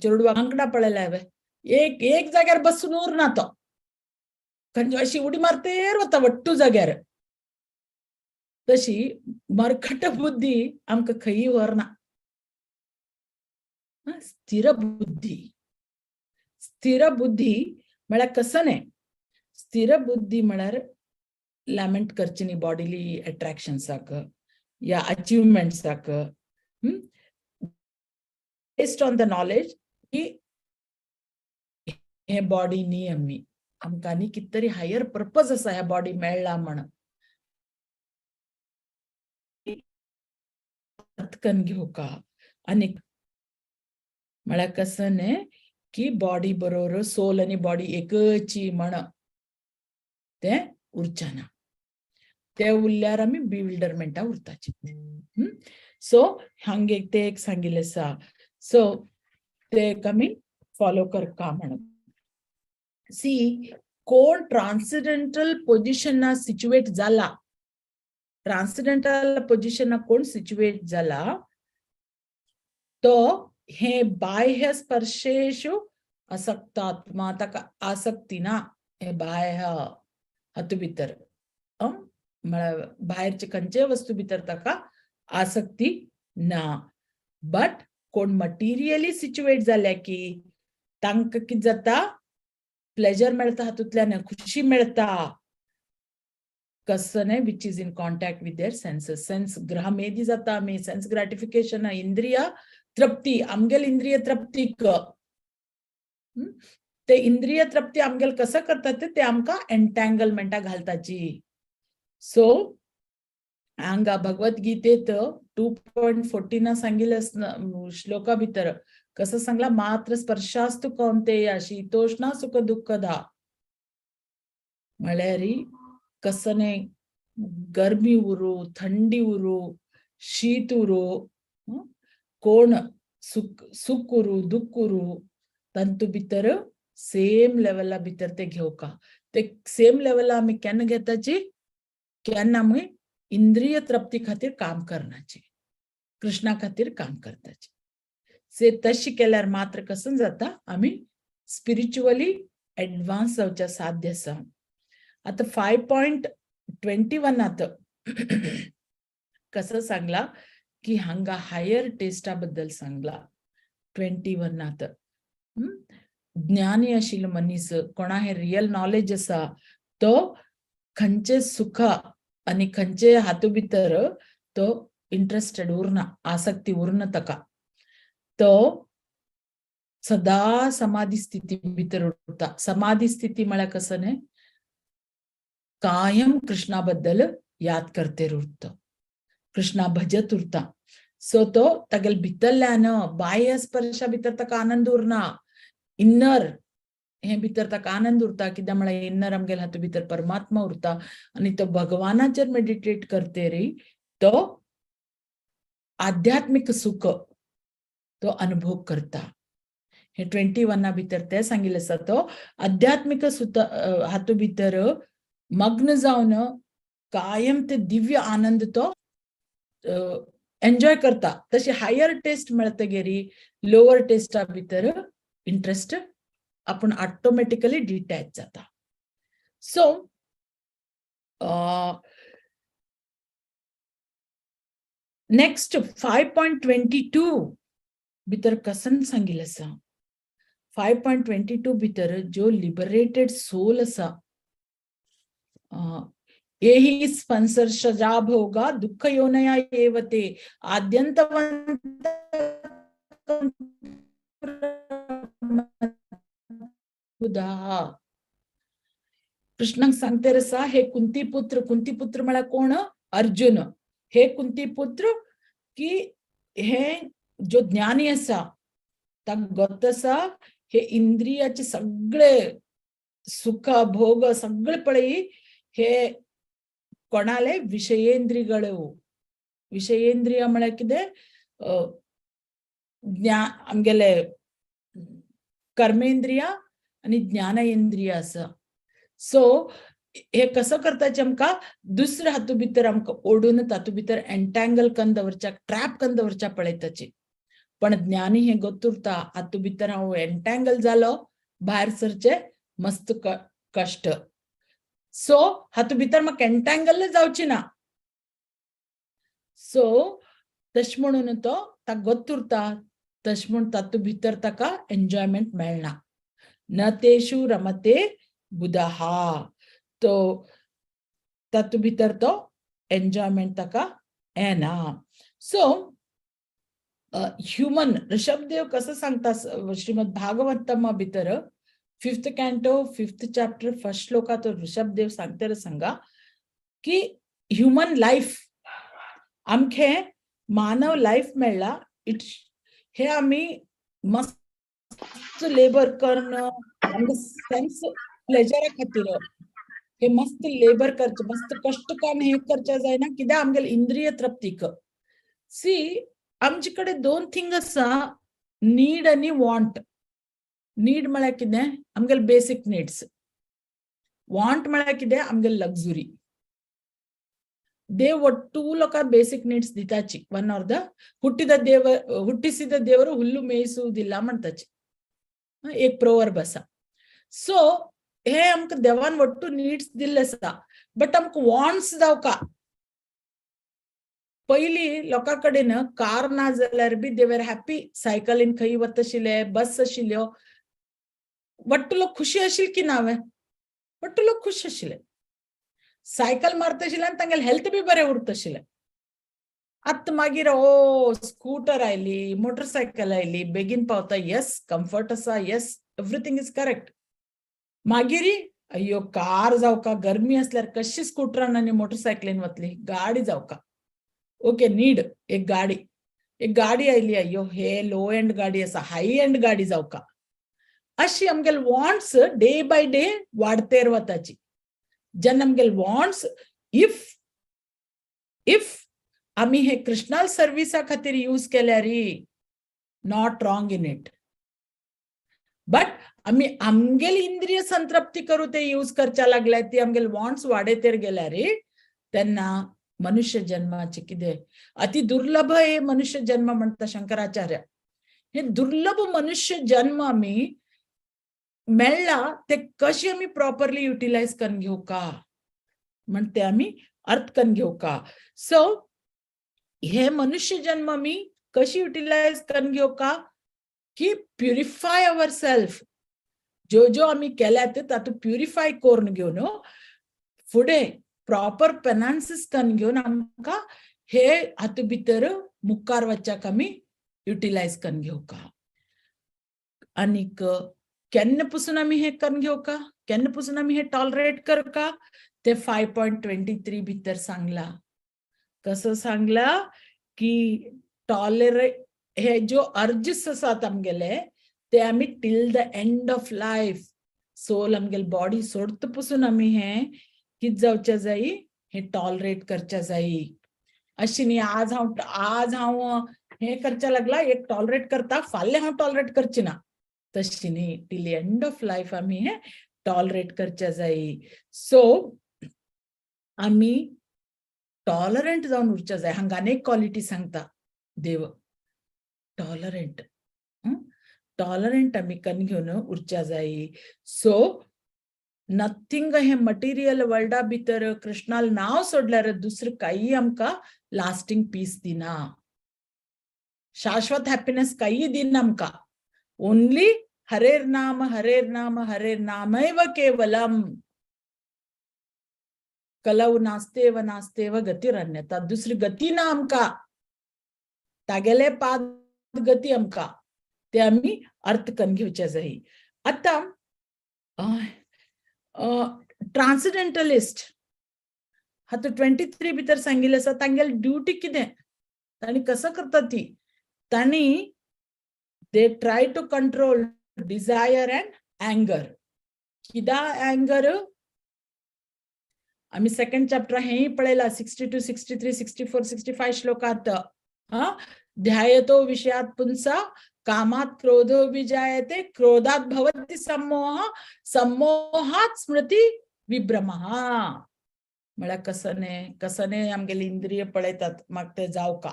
चेडवा आंकडा पळयला हांवें, एक एक जाग्यार बसून उरना तो, खंय अशी उडी मारतेर वता वट्टू जाग्यार. तशी मरखट बुद्धी आमकां खंयी व्हरना. स्थिर बुद्धी, स्थिर बुद्धी म्हळ्यार कसं न्ही, स्थिर बुद्धी म्हळ्यार लॅमेंट करची न्ही बॉडीली अट्रॅक्शन्साक या अचिवमेंट्साक, बेस्ड ऑन the knowledge की हे बॉडी न्ही आमी, आमकां न्ही कितें तरी हायर पर्पज आसा ह्या बॉडी मेळ्ळा म्हण अटकन घेवका. आनी म्हळ्यार कसं न्ही की बॉडी बरोबर सोल आनी बॉडी एकची म्हण तें उरचें ना. ते उरल्यार आमी बिविल्डरमेंटा उरताची. सो हांगे ते एक सांगिल्लें आसा, सो ते एक आमी फॉलो करका म्हणून. सी कोण ट्रान्सिडेंटल पोजिशना सिच्युएट जाला, ट्रान्सिडेंटल पोजिशना कोण सिच्युएट जाला तो हे बाह्य स्पर्शेषु आसक्तात्मा, ताका आसक्ती ना हे बाह्य हातूंत भितर, म्हळ्यार भायरचे खंयचेय वस्तू भितर ताका आसक्ती ना. बट कोण मटिरियली सिच्युएट जाल्या की तांकां कितें जाता, प्लेजर मेळटा हातूंतल्यान, खुशी मेळटा. कसं न्ही, which is in contact with their senses. Sense ग्रहमेदी जाता आमी, सेन्स ग्रॅटिफिकेशन, इंद्रिय तृप्ती, आमगेल इंद्रिय तृप्तीक ते इंद्रिय तृप्ती आमगेल कसं करतात ते आमकां एन्टँगलमेंटा घालताची. सो हांगा भगवद्गीतेत 2.14 सांगिल्लें श्लोका भितर कसं सांगला, मात्र स्पर्शास्तु कौंतेय शीतोष्ण सुख दुःखदा. म्हळ्यार कसं न्ही, गरमी उरू, थंडी उरू, शीत उरू, कोण सुख सुख उरू, दुःख उरू, तांतू भितर सेम लेवला भितर ते घेवका. ते सेम लेवला आमी केन्ना घेताची, केन्ना आमी इंद्रिय तृप्ती खातीर काम करनाची, कृष्णा खातीर काम करताची. से तशी केल्यार मात्र कसं जाता, आमी स्पिरिच्युअली एडवान्स जावच्या साध्य आसा. आतां 5.21 आतां कसं सांगला की हांगा हायर टेस्टा बद्दल सांगला. 21 आतां ज्ञानी आशिल्लो मनीस कोणा हे रियल नॉलेज आसा तो खंयचे सुख आनी खंयचे हातू भितर तो इंट्रस्टेड उरना, आसक्ती उरना ताका. तो सदा समाधी स्थिती भितर उरता. समाधी स्थिती म्हळ्यार कसं न्ही, कायम कृष्णा बद्दल याद करते उरता, कृष्णा भजत उरता. सो तो तागेले भितरल्यान बाह्य स्पर्शा भितर ताका आनंद उरना, इन्नर हे भितर ताका आनंद उरता. कित्याक म्हळ्यार इन्नर आमगेले हातूंत भितर परमात्मा उरता आनी तो भगवानाचेर मेडिटेट करते रे तो आध्यात्मिक सुख तो अनुभव करता. हे 21 भितर ते सांगिल्लें आसा. तो आध्यात्मिक सुत हातूंत भितर मग्न जावन कायम ते दिव्य आनंद तो एन्जॉय करता. तशी हायर टेस्ट मेळतगीर लोअर टेस्टा भितर इंट्रस्ट आपूण ऑटोमॅटिकली डिटॅच जाता. सो नेक्स्ट 5.22 भितर कसन सांगिल्लें आसा. 5.22 भितर जो लिबरेटेड सोल आसा, एही स्पंसर सजा भोगा दुःख योनया एवते आद्यंतवंत कृष्णाक सांगते रसा, हे कुंती पुत्र, कुंती पुत्र म्हळ्यार कोण? अर्जुन. हे कुंती पुत्र की हे जो ज्ञानी आसा ताका गत आसा, हे इंद्रियाचे सगळे सुख भोग सगळे पळय हे कोणाले विषयेंद्रियಗಳು. विषयेंद्रिय म्हळ्यार कितें? आमगेले कर्मेंद्रिय आनी ज्ञानेंद्रिय आसा. सो हे कसो करताचे आमकां दुसऱ्या हातूंत भितर आमकां ओडून तातूंत भितर एन्टँगल कन्न दवरच्या, ट्रॅप कन्न दवरच्या पळयताची. पण ज्ञानी हे गत उरता, हातूंत भितर हांव एन्टँगल जालो भायर सरचे मस्त कश्ट. सो हातूंत भितर म्हाका एन्टँगल जावची ना. सो तशें म्हणून तो ताका गत उरता, तशें म्हूण तातूंत भितर ताका एन्जॉयमेंट मेळना. न तेषु रमते बुधहा, तो तातूंत भितर तो एन्जॉयमेंट ताका येना. सो ह्युमन ऋषभदेव कसं सांगता श्रीमद भागवतमा भितर 5th canto 5th chapter 1st shloka तो ऋषभदेव सांगते सांगा की ह्युमन लायफ आमखे मानव लायफ मेळ्ळा, it हे आमी मस्त लेबर करून आमकां सेन्स प्लेजरा खातीर हे मस्त लेबर करचे, मस्त कश्ट करून हे करचे जायना, कित्याक आमगेले इंद्रिय तृप्तीक. सी आमचे कडेन दोन थिंग आसा, नीड आनी वॉन्ट. नीड म्हळ्यार कितें? आमगेले बेसीक नीड्स. वॉन्ट म्हळ्यार कितें? आमगेले लक्झुरी. ದೇವ್ ಒಟ್ಟು ಲೋಕ ಬೇಸಿಕ್ ನೀಡ್ಸ್ ದಿತಾಚಿ. ಒನ್ ಆರ್ the ಹುಟ್ಟಿದ ದೇವ ಹುಟ್ಟಿಸಿದ ದೇವರು ಹುಲ್ಲು ಮೇಯಿಸುವುದಿಲ್ಲ म्हणताची, एक प्रोवर्ब आसा. सो हे आमकां देवान ಒಟ್ಟು नीड्स दिल्ले आसा, बट आमकां वॉन्ट्स जावका. पयलीं लोकां कडेन कार ना जाल्यार बी दे वर हॅपी, सायकलीन खंय वता आशिल्ले, बस आशिल्ल्यो, वट्टू लोक खुशी आशिल्ले की ना वे, वट्टू लोक खुश आशिल्ले. सायकल मारता आशिल्ले आनी तांगेले हेल्थ बी बरें उरता आशिल्लें. आतां मागीर ओ स्कूटर आयली, मोटरसायकल आयली, बेगीन पावता, येस कम्फर्ट आसा, येस एवरीथींग is correct. मागीर अय्यो कार जावका, गरमी आसल्यार कशी स्कूटरान आनी मोटरसायकलीन वतली, गाडी जावका. ओके नीड एक गाडी, एक गाडी आयली, अय्यो हे लो एंड गाडी आसा, हाय एंड गाडी जावका. अशी आमगेले वॉन्ट्स डे बाय डे वाडतेर वताची. जेन्ना आमगेले वॉन्ट्स if if आमी हे कृष्णाल सर्विसा खातीर यूज केल्यार not wrong in it, but आमी आमगेली इंद्रिय संतृप्ती करू ते यूज करच्या लागल्या, ती आमगेले वॉन्ट्स वाडयतेर गेल्यार तेन्ना मनुष्य जन्माचे कितें अति दुर्लभ हे मनुष्य जन्म म्हणटा शंकराचार्य. हे दुर्लभ मनुष्य जन्म आमी मेळ्ळा ते कशी आमी प्रॉपरली युटिलायज करून घेवका म्हण ते आमी अर्थ करून घेवका. सो हे मनुष्य जन्म आमी कशी युटिलायज करून घेवका की प्युरिफाय our self. जो जो आमी केल्या ते तातूंत प्युरिफाय करून घेवन फुडें प्रॉपर पेनान्सीस करून घेवन आमकां हे हातूंत भितर मुखार वच्चाक आमी युटिलायज करून घेवका. आनीक केन्ना पसून आमी हें करून घेवका, केन्ना पसून आमी हें टॉलरेट करका, ते 5.23 भितर सांगला. कसो सांगला की टॉलरेट हे ज्यो अर्जीस आसात आमगेले ते आमी till the end of life, soul आमगेले बॉडी सोडत पसून आमी हें कितें जावच्या जायी, हें टॉलरेट करच्या जायी. अशी न्ही आज हांव हें करच्या लागला, एक टॉलरेट करता, फाल्यां हांव टॉलरेट करची ना, तशी न्ही. टील एंड ऑफ लायफ आमी हें टॉलरेट करच्या जायी. सो आमी टॉलरंट जावन उरच्या जाय. हांगा अनेक क्वॉलिटी सांगता देव, टॉलरंट, टॉलरंट आमी कन्न घेवन उरच्या जायी. सो नथींग हे मटेरियल वर्ल्डा भितर कृष्णाल नांव सोडल्यार दुसरें कांय आमकां लास्टिंग पीस दिना, शाश्वत हॅपीनेस कांय दिना आमकां. ओनली हरेर नाम हरेर नाम हरेर नामैव केवलम, कलौ नास्तेव नास्तेव गतिरन्यता. दुसरी गती ना आमकां, तागेले पाद गती आमकां, ते आमी अर्थ करून घेवचे जाय. आतां ट्रान्सिडेंटलिस्ट हातूंत 23 भितर सांगिल्लें आसा तांगेली ड्युटी कितें, तांणी कसो करता ती, तांणी they try to control desire and anger. कित्याक अँगर आमी सेकंड चॅप्टर हेंय पळयलां, 62 63 64 65 श्लोकांत. हा, ध्यायतो विषयात पुंसा कामात क्रोधो विजायते क्रोधात भवति सम्मोह सम्मोहात स्मृती विभ्रमः. म्हळ्यार कसने कसने आमगेले इंद्रिय पळयतात, मागीर ते जावका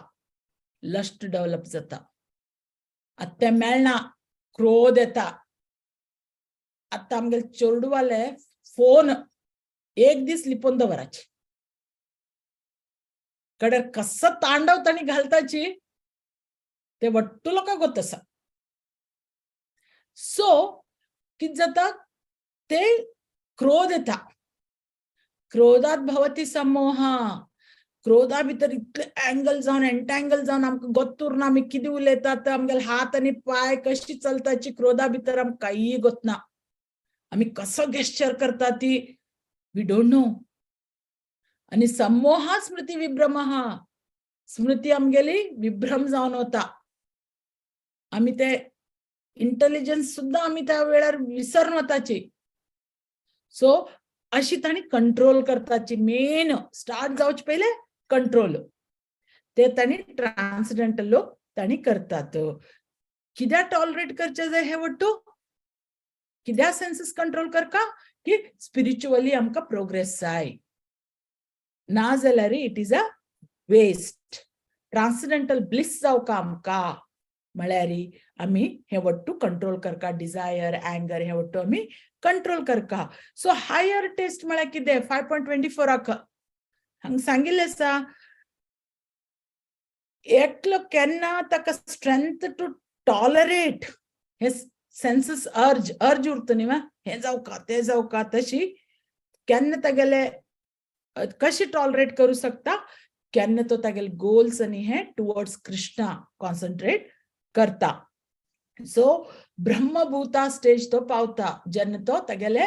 लस्ट डेव्हलप जाता, आतां तें मेळना क्रोध येता. आतां आमगेले चेडवाले फोन एक दीस लिपोवन दवराचे कडे कसो तांडव तांणी घालताची ते वट्टू लोकांक गोत आसा. सो कितें जाता, ते क्रोध येता, क्रोधात भवती सम्मोहा. क्रोधा भितर इतले एंगल जावन एंटँगल जावन आमकां गोत उरना, आमी कितें उलयतात, आमगेले हात आनी पांय कशी चलताची क्रोधा भितर आमकां कांय गोतना, आमी कसो गेस्चर करता ती we don't know. आनी सम्मोहा स्मृती विभ्रमः, स्मृती आमगेली विभ्रम जावन वता, आमी ते इंटेलिजन्स सुद्दां आमी त्या वेळार विसरून वताची. सो अशी तांणी कंट्रोल करताची, मेन स्टार्ट जावचे पयले कंट्रोल ते तांणी ट्रान्सडेंटल लोक तांणी करतात. कित्याक टॉलरेट करचे जाय हे वट्टू, कित्याक सेन्सीस कंट्रोल करका की स्पिरिच्युअली आमकां प्रोग्रेस जाय, ना जाल्यार it is a waste. Transcendental bliss जावका आमकां म्हळ्यार आमी हे वट्टू कंट्रोल करका, डिजायर अँगर हे वट्टू आमी कंट्रोल करका. सो हायर टेस्ट म्हळ्यार कितें, 5.24 हांगा सांगिल्लें आसा, एकलो केन्ना ताका स्ट्रेंथ टू टॉलरेट हे सेन्सीस अर्ज अर्ज उरता न्ही, हें जावका तें जावका, तशी केन्ना तागेले कशी टॉलरेट करूं शकता, केन्ना तो तागेले गोल्स आनी हे टुवर्ड्स कृष्णा कॉन्सन्ट्रेट करता. सो ब्रह्मभूता स्टेज तो पावता जेन्ना तो तागेले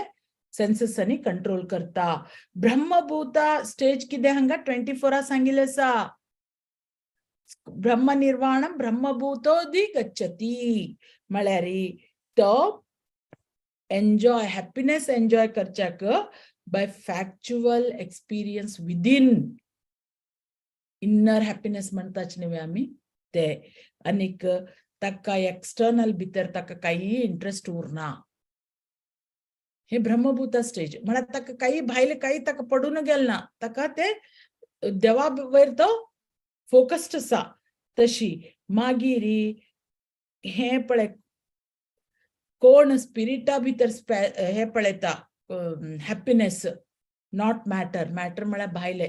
सेन्सीसांनी कंट्रोल करता. ब्रह्मभूता स्टेज कितें हांगा 24 सांगिल्लें आसा, ब्रह्म निर्वाणम ब्रह्मभूतोधि गच्छति म्हळ्यार तो एन्जॉय हॅपीनेस एन्जॉय करच्याक by factual experience within, inner happiness म्हणटाच न्ही आमी ते. आनीक ताका एक्सटर्नल भितर ताका कांय इंट्रस्ट उरना, हे ब्रह्मभूता स्टेज म्हळ्यार ताका कांय भायले कांय ताका पडून गेल ना, ताका ते देवा वयर तो फोकस्ड आसा. तशी मागीर हे पळय कोण स्पिरिटा भितर हे पळयता हॅपीनेस not matter, matter म्हळ्यार भायले,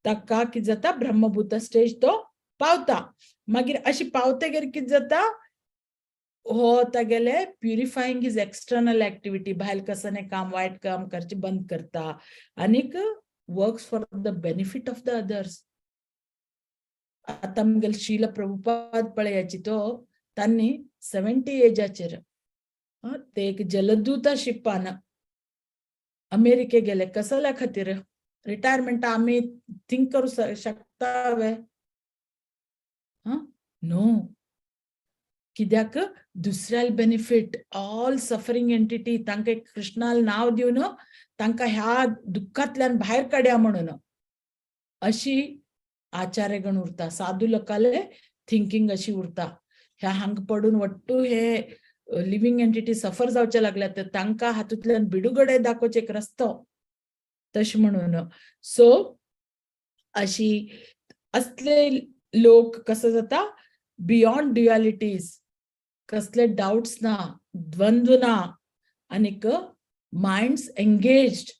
ताका कितें जाता ब्रह्मभूता स्टेज तो पावता. मागीर अशी पावतगीर कितें जाता, हो तागेले प्युरिफाईंग his external activity, भायल कसने काम वायट काम करचे बंद करता आनीक works for the benefit of the others. आतां आमगेले शील प्रभुपाद पळयाची तो तांणी 70 एजाचेर ते एक जलदूता शिपान अमेरिके गेले. कसल्या खातीर? रिटायरमेंट आमी थिंक करू शकता वे? नो. कित्याक? दुसऱ्याल बेनिफीट, ऑल सफरिंग एंटिटी, तांकां कृष्णाल नांव दिवन तांकां ह्या दुःखांतल्यान भायर काड्या म्हणून अशी आचार्यगण उरता. साधू लोकाले थिंकींग अशी उरता, ह्या हांगा पडून वट्टू हे लिव्हिंग एंटिटी सफर जावचे लागल्या तर तांकां हातूंतल्यान बिडुगडे दाखोवचे एक रस्तो तशें म्हणून. सो अशी असले लोक कसो जाता, बियॉन्ड ड्युअलिटीज, कसले डाउट्स ना, द्वंद्व ना, आनीक मायंड्स एंगेज्ड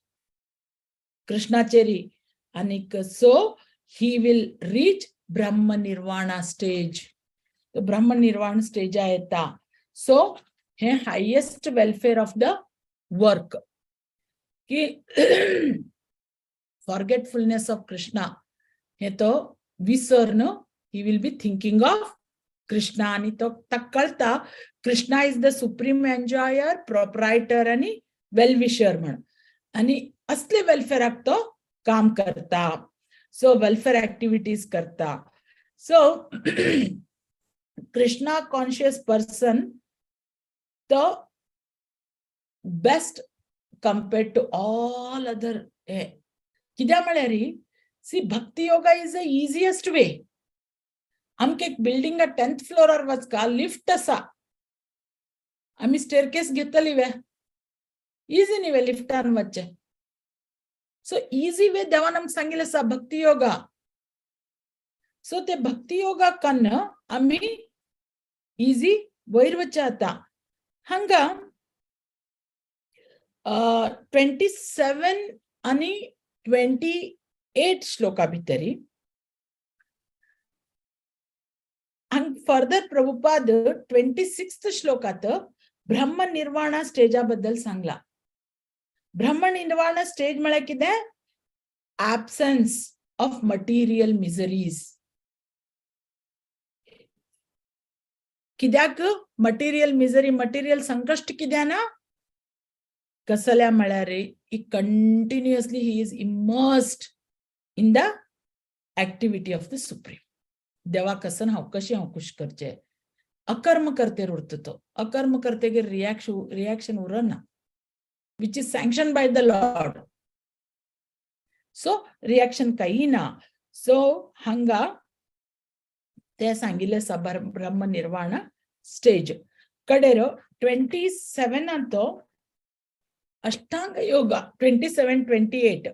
कृष्णाचेरी, आनीक so he will reach Brahma nirvana stage. ब्रह्म निर्वाण स्टेजा येता. सो हे highest welfare of the work की फॉरगेटफुलनेस ऑफ कृष्णा हे तो विसर, he will be thinking of Krishna आणि तो ताका कळता Krishna is the supreme enjoyer, proprietor आणि वेल विशर म्हण, आणि असले वेलफेअराक तो काम करता. सो वेलफेअर ऍक्टिव्हिटीज करता. सो कृष्णा कॉन्शियस पर्सन तो best compared to all other. हे कित्याक म्हळ्यार see, bhakti yoga is the easiest way. आमकां एक बिल्डिंगा 10th फ्लोरार वचका लिफ्ट आसा, आमी स्टेरकेस घेतली वे? इजी न्ही वे लिफ्टान वचचें? सो इजी वे देवान आमकां सांगिल्लें आसा भक्ती योगा. सो ते भक्ती योगा कन्न आमी इजी वयर वचचें आतां. हांगा 27 आनी 28 श्लोका भितरी हांग फर्दर प्रभुपाद 26th श्लोकात ब्रह्म निर्वाणा स्टेजा बद्दल सांगला. ब्रह्म निर्वाणा स्टेज म्हळ्यार कितें? ऍबसन्स ऑफ मटेरियल मिजरीज. कित्याक मटेरियल मिजरी, मटेरियल संकश्ट कित्याक ना? कसल्या म्हळ्यार he continuously he is immersed in the activity of the supreme. देवा कसन हांव कशें हांव खुश करचें, अकर्म करतेर उरता तो. अकर्म करतेगीर रिॲक्शन उरना, which is sanction by the lord. So reaction काही ना. सो हांगा ते सांगिल्लें आसा ब्रह्म निर्वाण स्टेज. कडेर 27 तो अष्टांग योगा, 27 28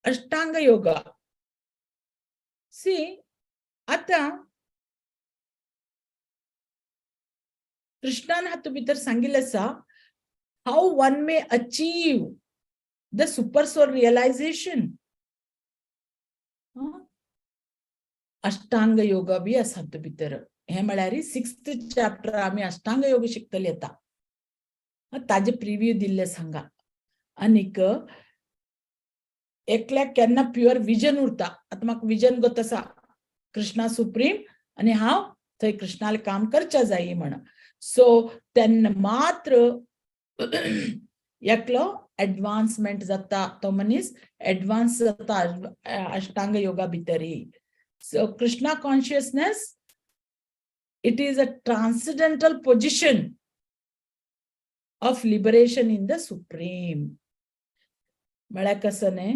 अष्टांग योगा. सी आता कृष्णान हातूंत भितर सांगिल्लें आसा how one may achieve the super soul realization. Ashtanga yoga B आसा हातूंत भितर. हे म्हळ्यार 6th chapter आमी अष्टांग योग शिकतले आतां, ताजे प्रिव्यू दिल्ले सांगा. आनीक एकल्याक केन्ना प्युअर विजन उरता, आतां म्हाका विजन गत आसा कृष्णा सुप्रीम आनी हांव थंय कृष्णाले काम करच्या जाय म्हण. सो तेन्ना मात्र एकलो एडवान्समेंट जाता, तो मनीस एडवान्स जाता अष्टांग योगा भितरी. So Krishna consciousness, it is a transcendental position of liberation in the supreme. म्हळ्यार कसं न्ही,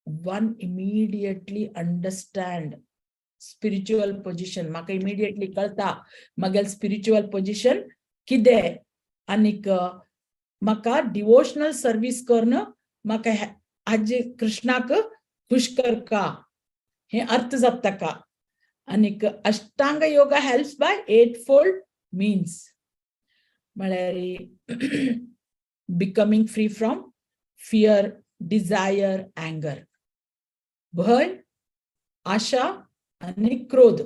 one immediately understand spiritual position. म्हाका इमिडिएटली कळता म्हगेलें स्पिरिच्युअल पोजिशन कितें, आनीक म्हाका डिवोशनल सर्वीस करून म्हाका हाजे कृष्णाक खुश करका हे अर्थ जाता ताका. आनीक Ashtanga yoga helps by 8-fold means, म्हळ्यार becoming free from fear, desire, anger, भय, आशा आनी क्रोध,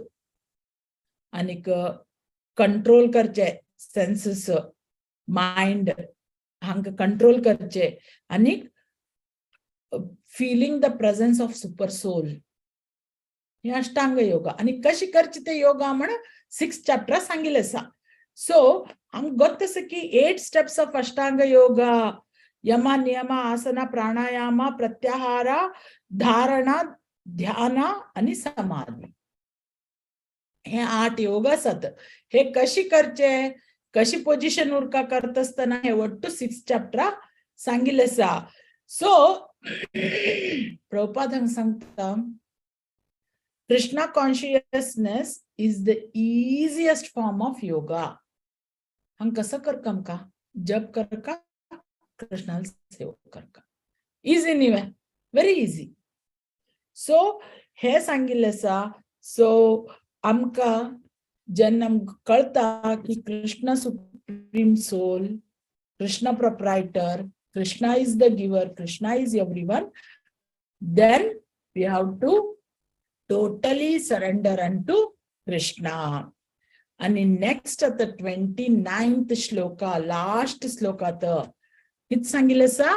आनीक कंट्रोल करचे सेन्सीस, मायंड हांकां कंट्रोल करचे आनी feeling the presence of super soul. हे अष्टांग योगा. आनी कशी करची ते योगा म्हण 6 चॅप्टर सांगिल्लें आसा. सो हांगा गोत्त आसा की 8 steps of Ashtanga yoga, yama niyama asana pranayama pratyahara dharana dhyana आनी समाधी, हे 8 योग आसात. हे कशी करचे, कशी पोजिशन उरका करता आसतना हे वट्टू 6 चॅप्टरा सांगिल्लें आसा. सो प्रभुपाद हांगा सांगता, Krishna consciousness is the easiest form of yoga. हांगा कसो करका आमकां? जप करका, कृष्णाल सेवा करका. इजी न्ही, व्हेरी इजी. सो हे सांगिल्लें आसा. सो आमकां जेन्ना आमकां कळटा की Krishna supreme soul, Krishna proprietor, Krishna is the giver, Krishna is everyone, then we have to totally surrender unto Krishna. आणि नेक्स्ट आता 29th shloka, last shloka, कित सांगितलं आसा?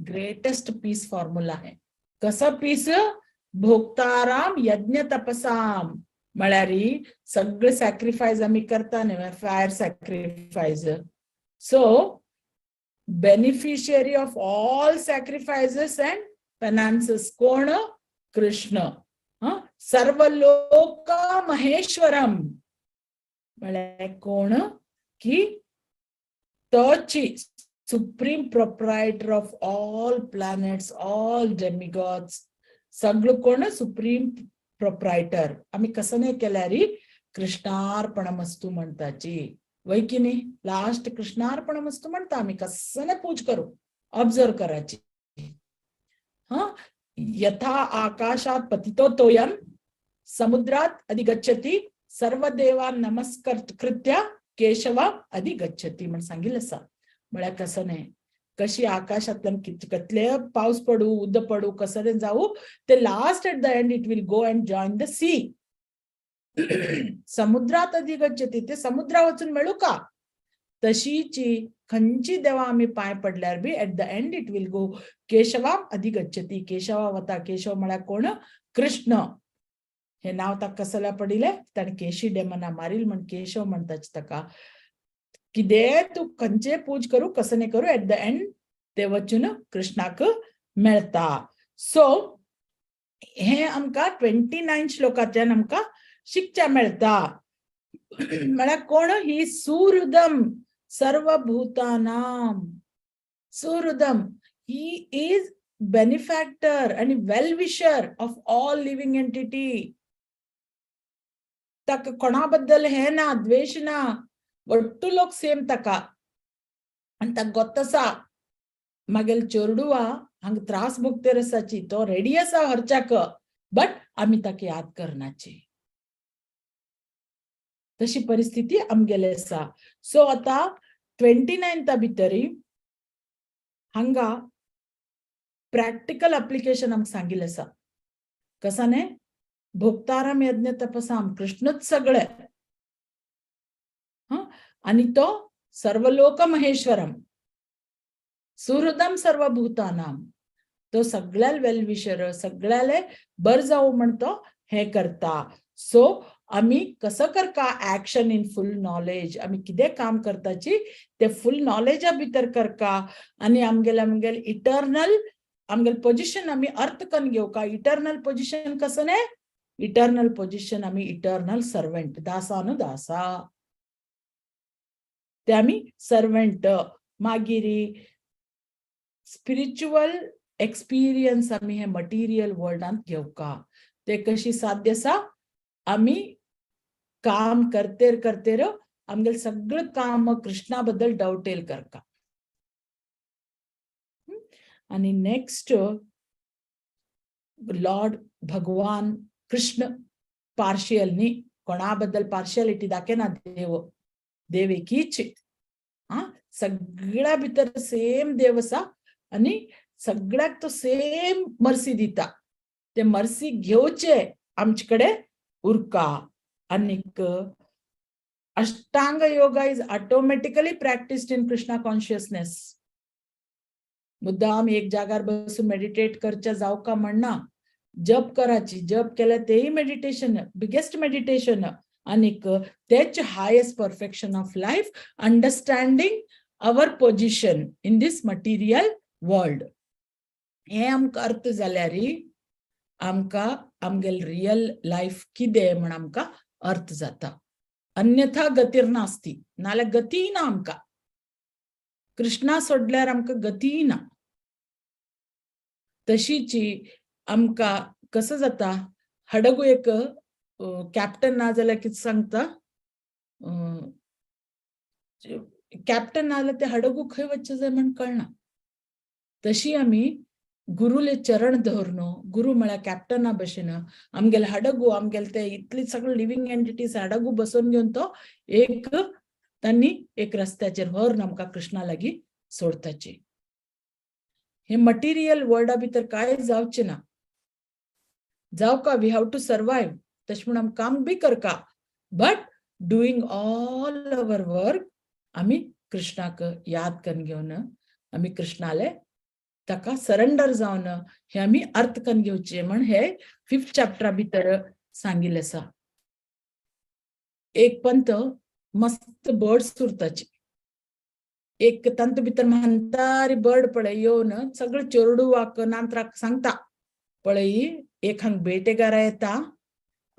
ग्रेटेस्ट पीस फॉर्म्युला आहे. कसा पीस? भोक्ताराम यज्ञ तपसाम. म्हळ्यार सगळे सॅक्रिफायस आमी करता न्ही, fire sacrifice. So beneficiary of all sacrifices and penances कोण? कृष्ण. सर्वलोक महेश्वरम म्हळ्यार कोण? की तोची supreme proprietor of all planets, all demigods, सगळं कोण? Supreme proprietor. आमी कसं नाही केल्यार कृष्णार्पणमस्तू म्हणताची, वय की नाही? लास्ट कृष्णार्पणमस्तू म्हणता आमी. कसं नाही पूज करू, ऑब्झर्व करायची. हा, यथा आकाशात पतितो तोयम समुद्रात अधिगच्छति सर्व देवान नमस्कृत्य केशव अधिगच्छति म्हण सांगितलं आसा. म्हळ्यार कसं नाही, कशी आकाशांतल्यान कितले पावस पडू, उदक पडू, कसं जाऊ, ते last at the end it will go and join the sea. समुद्रात अधिगच्छति, ते समुद्रा वचून मेळू का? तशीची खंयची देवा आमी पांय पडल्यार बी at the end it will go केशवाम अधिगच्छति. केशवा वता. केशव म्हळ्यार कोण? कृष्ण. हे नाव ताका कसल्या पडिले? ताणें केशी डेमना मारील म्हण केशव म्हणटाच ताका. कितें तूं खंयचे पूज करूं, कसं नाही करूं, एट the end ते वचून कृष्णाक मेळटा. सो हे आमकां 29 श्लोकाच्यान आमकां शिकच्या मेळटा. म्हळ्यार कोण? ही सुहृदम सर्वभूतानाम. सुहृदम, he is benefactor आणि well wisher of all living entity. ताका कोणा बद्दल हे ना, द्वेष ना, वट्टू लोक सेम ताका. आनी ताका गोत्त आसा मागेल चेरडुवा हांगा त्रास भोगतेर आसाची, तो रेडी आसा व्हरच्याक, बट आमी ताका याद करनाची. तशी परिस्थिती आमगेले आसा. सो आता 29 भितरी हांगा प्रॅक्टिकल अप्लिकेशन आमकां सांगिल्लें आसा. कसा न्ही? भोक्ताराम यज्ञ तपसाम, कृष्णच सगळे, आणि तो सर्वलोक महेश्वरम सुहृदम सर्वभूतानाम, तो सगळ्याला वेल विशर, सगळ्याले बर जावं म्हणतो हे करता. सो आमी कसं करका? Action in full knowledge. आमी कितें काम करताची ते फुल नॉलेजा भितर करका. आनी आमगेले आमगेले इटर्नल आमगेले पोजिशन आमी अर्थ करून घेवका. इटर्नल पोजिशन कसं न्ही? इटर्नल पोजिशन आमी इटर्नल सर्वंट, दासानुदासा, ते आमी सर्वंट. मागीर स्पिरिच्युअल एक्सपिरियन्स आमी हे मटिरियल वर्ल्डांत घेवका. ते कशी साध्य आसा? आमी काम करतेर करतेर आमगेले सगळं काम कृष्णा बद्दल डवटेल करका. आणि नेक्स्ट लॉर्ड भगवान कृष्ण पार्शियल न्ही, कोणा बद्दल पार्शियलिटी दाखयना देव, देव एकीच. आ सगळ्या भितर सेम देव आसा आनी सगळ्याक तो सेम मर्सी दिता. ते मर्सी घेवचे आमचे कडेन उरका. आनीक Ashtanga yoga is automatically practised in Krishna consciousness. मुद्दाम एक जागार बसून मेडिटेट करच्या जावका म्हणना, जप कराची, जप केल्यार तेय मेडिटेशन, बिगेस्ट मेडिटेशन, आनीक तेच highest perfection of life, understanding our position in this material world. हें आमकां अर्थ जाल्यार आमकां आमगेल रियल लायफ कितें म्हण आमकां अर्थ जाता. अन्यथा गतीर नासती, नाल्यार गती ना आमकां. कृष्णा सोडल्यार आमकां गती ना. तशीची आमकां कसो जाता, हडगू एक कॅप्टन ना जाल्यार कितें सांगता, कॅप्टन ना जाल्यार ते हडगू खंय वचचें जाय म्हण कळना. तशी आमी गुरुले चरण धरून, गुरु म्हळ्यार कॅप्टना भशेन आमगेले हडगू, आमगेले ते इतली सगळे लिव्हिंग एंटिटीज हडगू बसोवन घेवन तो एक तांणी एक रस्त्याचेर व्हरून आमकां कृष्णा लागीं सोडताची. हे मटिरियल वर्ल्डा भितर कांय जावचें ना, जावका, we have to survive, तशें म्हूण आमी काम बी करका, but doing all our work आमी कृष्णाक याद करून घेवन आमी कृष्णाले ताका सरेंडर जावन हे आमी अर्थ करून घेवचे म्हण हे फिफ्थ चॅप्टरा भितर सांगिल्लें आसा. एक पंत मस्त बर्ड्स उरताची, एक तांतू भितर म्हातारी बर्ड पळय येवन सगळे चेरडुवाक नांत्राक सांगता, पळय एक हांग बेटेगारा येता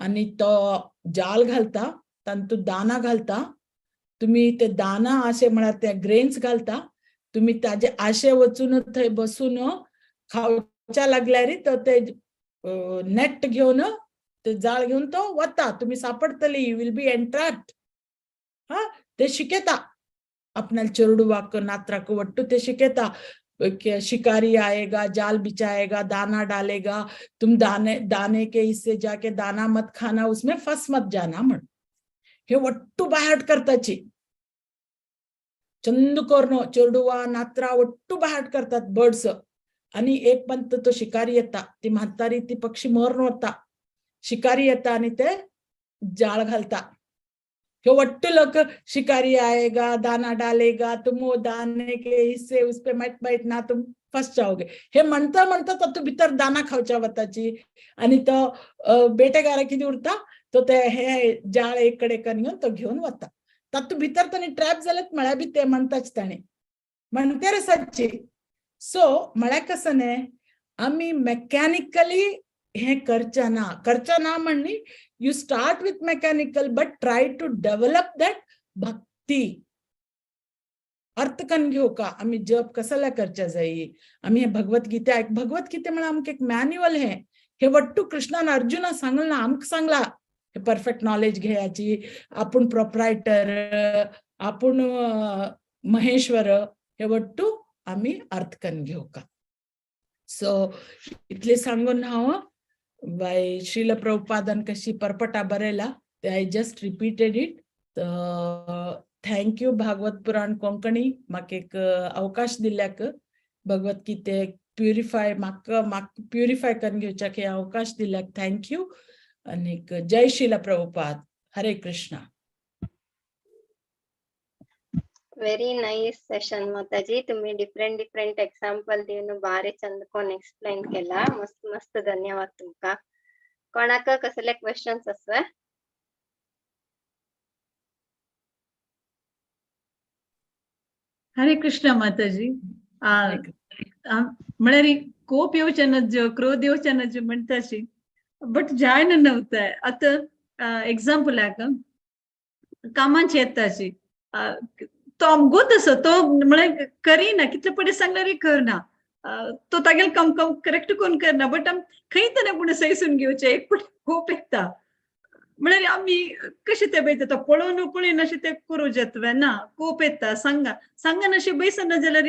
आनी तो जाल घालता, तांतू दाना घालता, तुमी ते दाना अशें म्हळ्यार ते ग्रेन्स घालता, तुमी ताजे आशे वचून थंय बसून खावच्या लागल्यार तो ते नेट घेवन ते जाळ घेवन तो वता, तुमी सापडतली, you will be एन्ट्रॅप्ड. हा, ते शिकयता आपणाल चेरडुवाक नात्राक वट्टू ते शिकयता, शिकारी आएगा, जाल बिछाएगा, दाना डालेगा, तुम दाने दाने के हिस्से जाके दाना मत खाना, उसमें फस मत जाना म्हण हे वट्टू बायहाट करताची. चंद करून चेरडुवा नात्रा वट्टू बायहाट करतात बर्ड्स. आणि एक पंत तो शिकारी येता, ती म्हातारी ती पक्षी मरून वता, शिकारी येता आणि ते जाळ घालता. हे वट्टू लोक शिकारी आएगा, दाना डालेगा, तुम वो दाने के हिस्से उस पे मत बैठना, तुम फस जाओगे, हे म्हणता म्हणता तातूंत भितर दाना खावच्या वताची. आणि तो बेटेगारा कितें उरता, तो ते हे जाळ एक कडेन करून घेवन तो घेवन वता, तातूंत भितर ताणी ट्रॅप जाल्यात म्हळ्यार बी ते म्हणटाच ताणें म्हणते रे सच्ची. सो म्हळ्यार कसं न्ही, आमी मेकॅनिकली हे करच्या ना, करच्या ना म्हणणी you start with mechanical but try to develop that bhakti. अर्थ करून घेवका आमी जप कसाला करच्या जाई, आमी हे भगवत गीता एक, भगवत गीता म्हळ्यार आमकां एक मॅन्युअल. हे हे वट्टू कृष्णान अर्जुना सांगला ना, आमकां सांगला हे परफेक्ट नॉलेज घेयाची, आपूण प्रोप्रायटर, आपूण महेश्वर, हे वट्टू आमी अर्थ करून घेवका. सो इतले सांगून हांव बाय श्रील प्रभुपादान कशी परपटा बरयला ते I just repeated it. Thank you Bhagavat Purana Konkani म्हाका एक अवकाश दिल्ल्याक, भगवत गीते प्युरिफाय म्हाका म्हाका प्युरिफाय करून घेवच्याक हे अवकाश दिल्ल्याक thank you. आनीक जय Srila Prabhupada. Hare Krishna. Very nice session Mataji, तुम्ही डिफरंट डिफरंट एक्झाम्पल दिवन बारे चंद कोण एक्सप्लेन केला, मस्त मस्त धन्यवाद तुमका. कोणाक कसले क्वेश्चन्स आसा? हरे कृष्ण माताजी. म्हळ्यार कोप येवचे नज्यो, क्रोध येवचे नज्यो म्हणटाशी, बट जायना न्हवताय. आतां एग्जाम्पलाक कामाची येताशी, तो अमगोत आसा, तो म्हळ्यार करिना, कितले पयलीं सांगल्यारूय करना, तो तागेलें काम काम करेक्ट करून करना, बट आम खंय तरी पूण सैसून घेवचें, एक पट कोप येता. म्हळ्यार आमी कशें तें पळयता, तो पळोवन पळयनाशें तें करूं जाता ना, कोप येता, सांगा सांगनाशें बैसना जाल्यार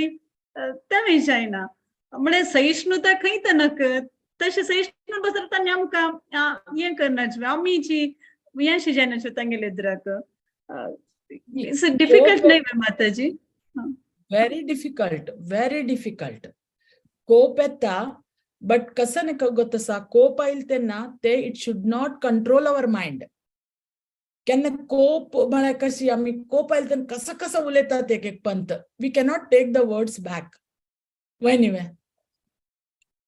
तेंय जायना. म्हळ्यार सहिष्णुता खंय तनक तशें सहिष्णु बसर तांणी आमकां हें करना, आमी जी हें अशें जायना तांगेले एदराक. It's difficult न्हय माताजी, very difficult, very difficult. कोप येता बट कसं नाही गोतसा, कोप आयल तेन्ना ते it should not control our mind. केन्ना कोप म्हळ्यार कशी आमी कोप आयले तेन्ना कसो कसो उलयतात एक एक Pant, we cannot take the words back. वय न्ही वे,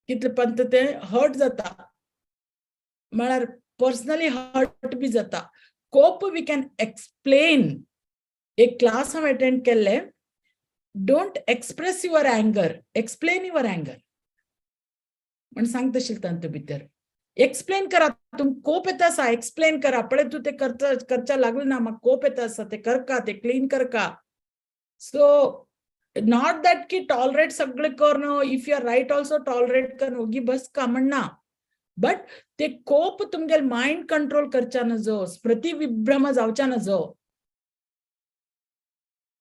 कितले पंत ते हर्ट जाता, म्हळ्यार पर्सनली हर्ट बी जाता. कोप we can explain. एक क्लास हांव अटेंड केल्ले, don't express your anger, explain your anger म्हण सांगता आशिल्ले तांतू भितर. एक्सप्लेन करा, तुम कोप येता आसा एक्सप्लेन करा, पळय तूं तें करता करच्या लागलें ना, म्हाका कोप येता आसा, तें करका, तें क्लीन करका. सो not that की टॉलरेट सगळें कर न्हू, if you are right also tolerate कर, ओगी बस का म्हणना, बट ते कोप तुमगेले मायंड कंट्रोल करच्या नजो, स्मृती विभ्रम जावच्या नजो.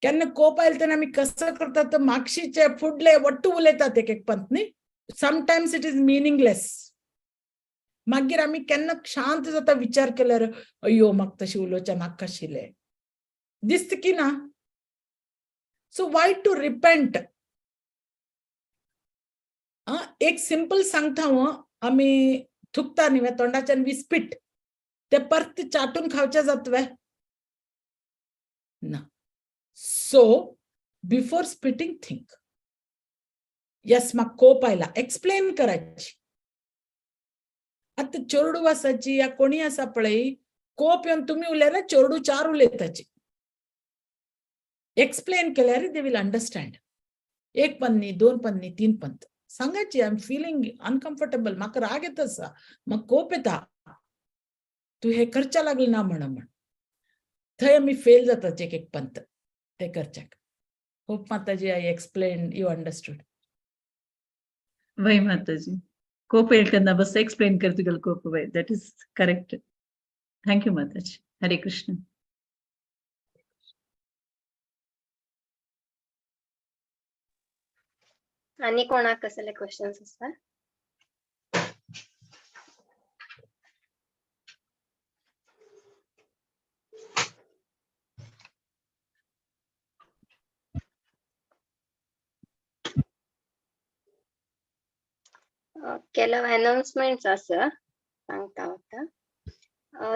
केन्ना कोप आयले तेन्ना आमी कसो करतात, मागशीचे फुडले वट्टू उलयतात एक एक पंत न्ही, समटायम्स it is meaningless. मागीर आमी केन्ना शांत जाता विचार केल्यार, अय्यो म्हाका तशें उलोवचें नाका आशिल्लें दिसता की ना. So why to repent. एक सिंपल सांगता हांव, आमी थुकता न्ही तोंडाच्यान we spit, ते परत चाटून खावचे जातवे ना. So before spitting think, yes म्हाका कोप आयला, एक्सप्लेन करायची. आतां चेडू आसाची या कोणी आसा पळय, कोप येवन तुमी उलयल्यार चेडू चार उलयताची, एक्सप्लेन केल्यार they will understand. एक पन्नी, दोन पन्नी, तीन पंत सांगाची, I am feeling uncomfortable, म्हाका राग येता आसा, म्हाका कोप येता, तूं हें करच्या लागलें ना म्हण म्हण. थंय आमी फेल जातात एक एक पंत ते करच्याक. Hope Mataji I explain, you understood. वय माताजी, कोप ಹೇಳ್ಕಂದ ಬಸ್ ಎಕ್ಸ್ಪ್ಲೇನ್ ಕರ್ತಿಗಲ್ ಕೋಪ Y, that is correct. Thank you Mataji. Hare Krishna. आणि कोणाक कसले क्वेश्चन्स आसा? ಕೆಲವು अनाउन्समेंट्स आसा सांगता आतां.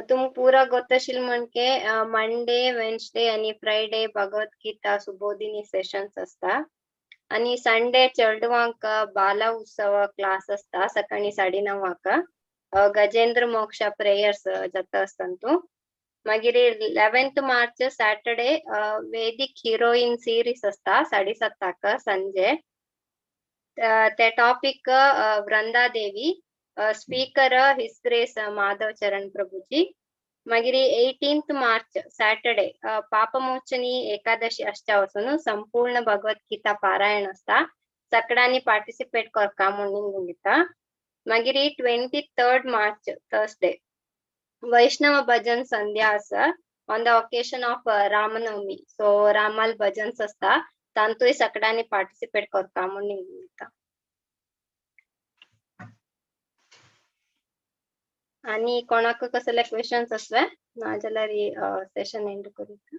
तुमकां पुरा गोत आशिल्लें म्हणके मंडे, वेन्सडे आनी फ्रायडे भगवत गीता सुबोधिनी सेशन्स आसता आनी संडे चेडवांक बाला उत्सव क्लास आसता सकाळी 9:30. गजेंद्र मोक्ष प्रेयर्स जाता आसता तूं. मागीर 11th March Saturday Vedic heroine series आसता 7:30 संजे. ते topic Vrinda Devi, speaker his grace Madhav Charan Prabhuji. मागीर 18th March Saturday Papamochani Ekadashi आसच्या वचून संपूर्ण भगवत गीता पारायण आसता, सगळ्यांनी पार्टिसिपेट करका म्हणून दिता. मागीर 23rd March Thursday Vaishnava bhajan Sandhya आसा on the occasion of Ramnavami. So रामाल bhajans आसता, तांतूय सगळ्यांनी पार्टिसिपेट करका म्हणून दिता. आणि कोणाक कसले क्वेश्चन्स आसले ना जाल्यार सेशन एंड करूया.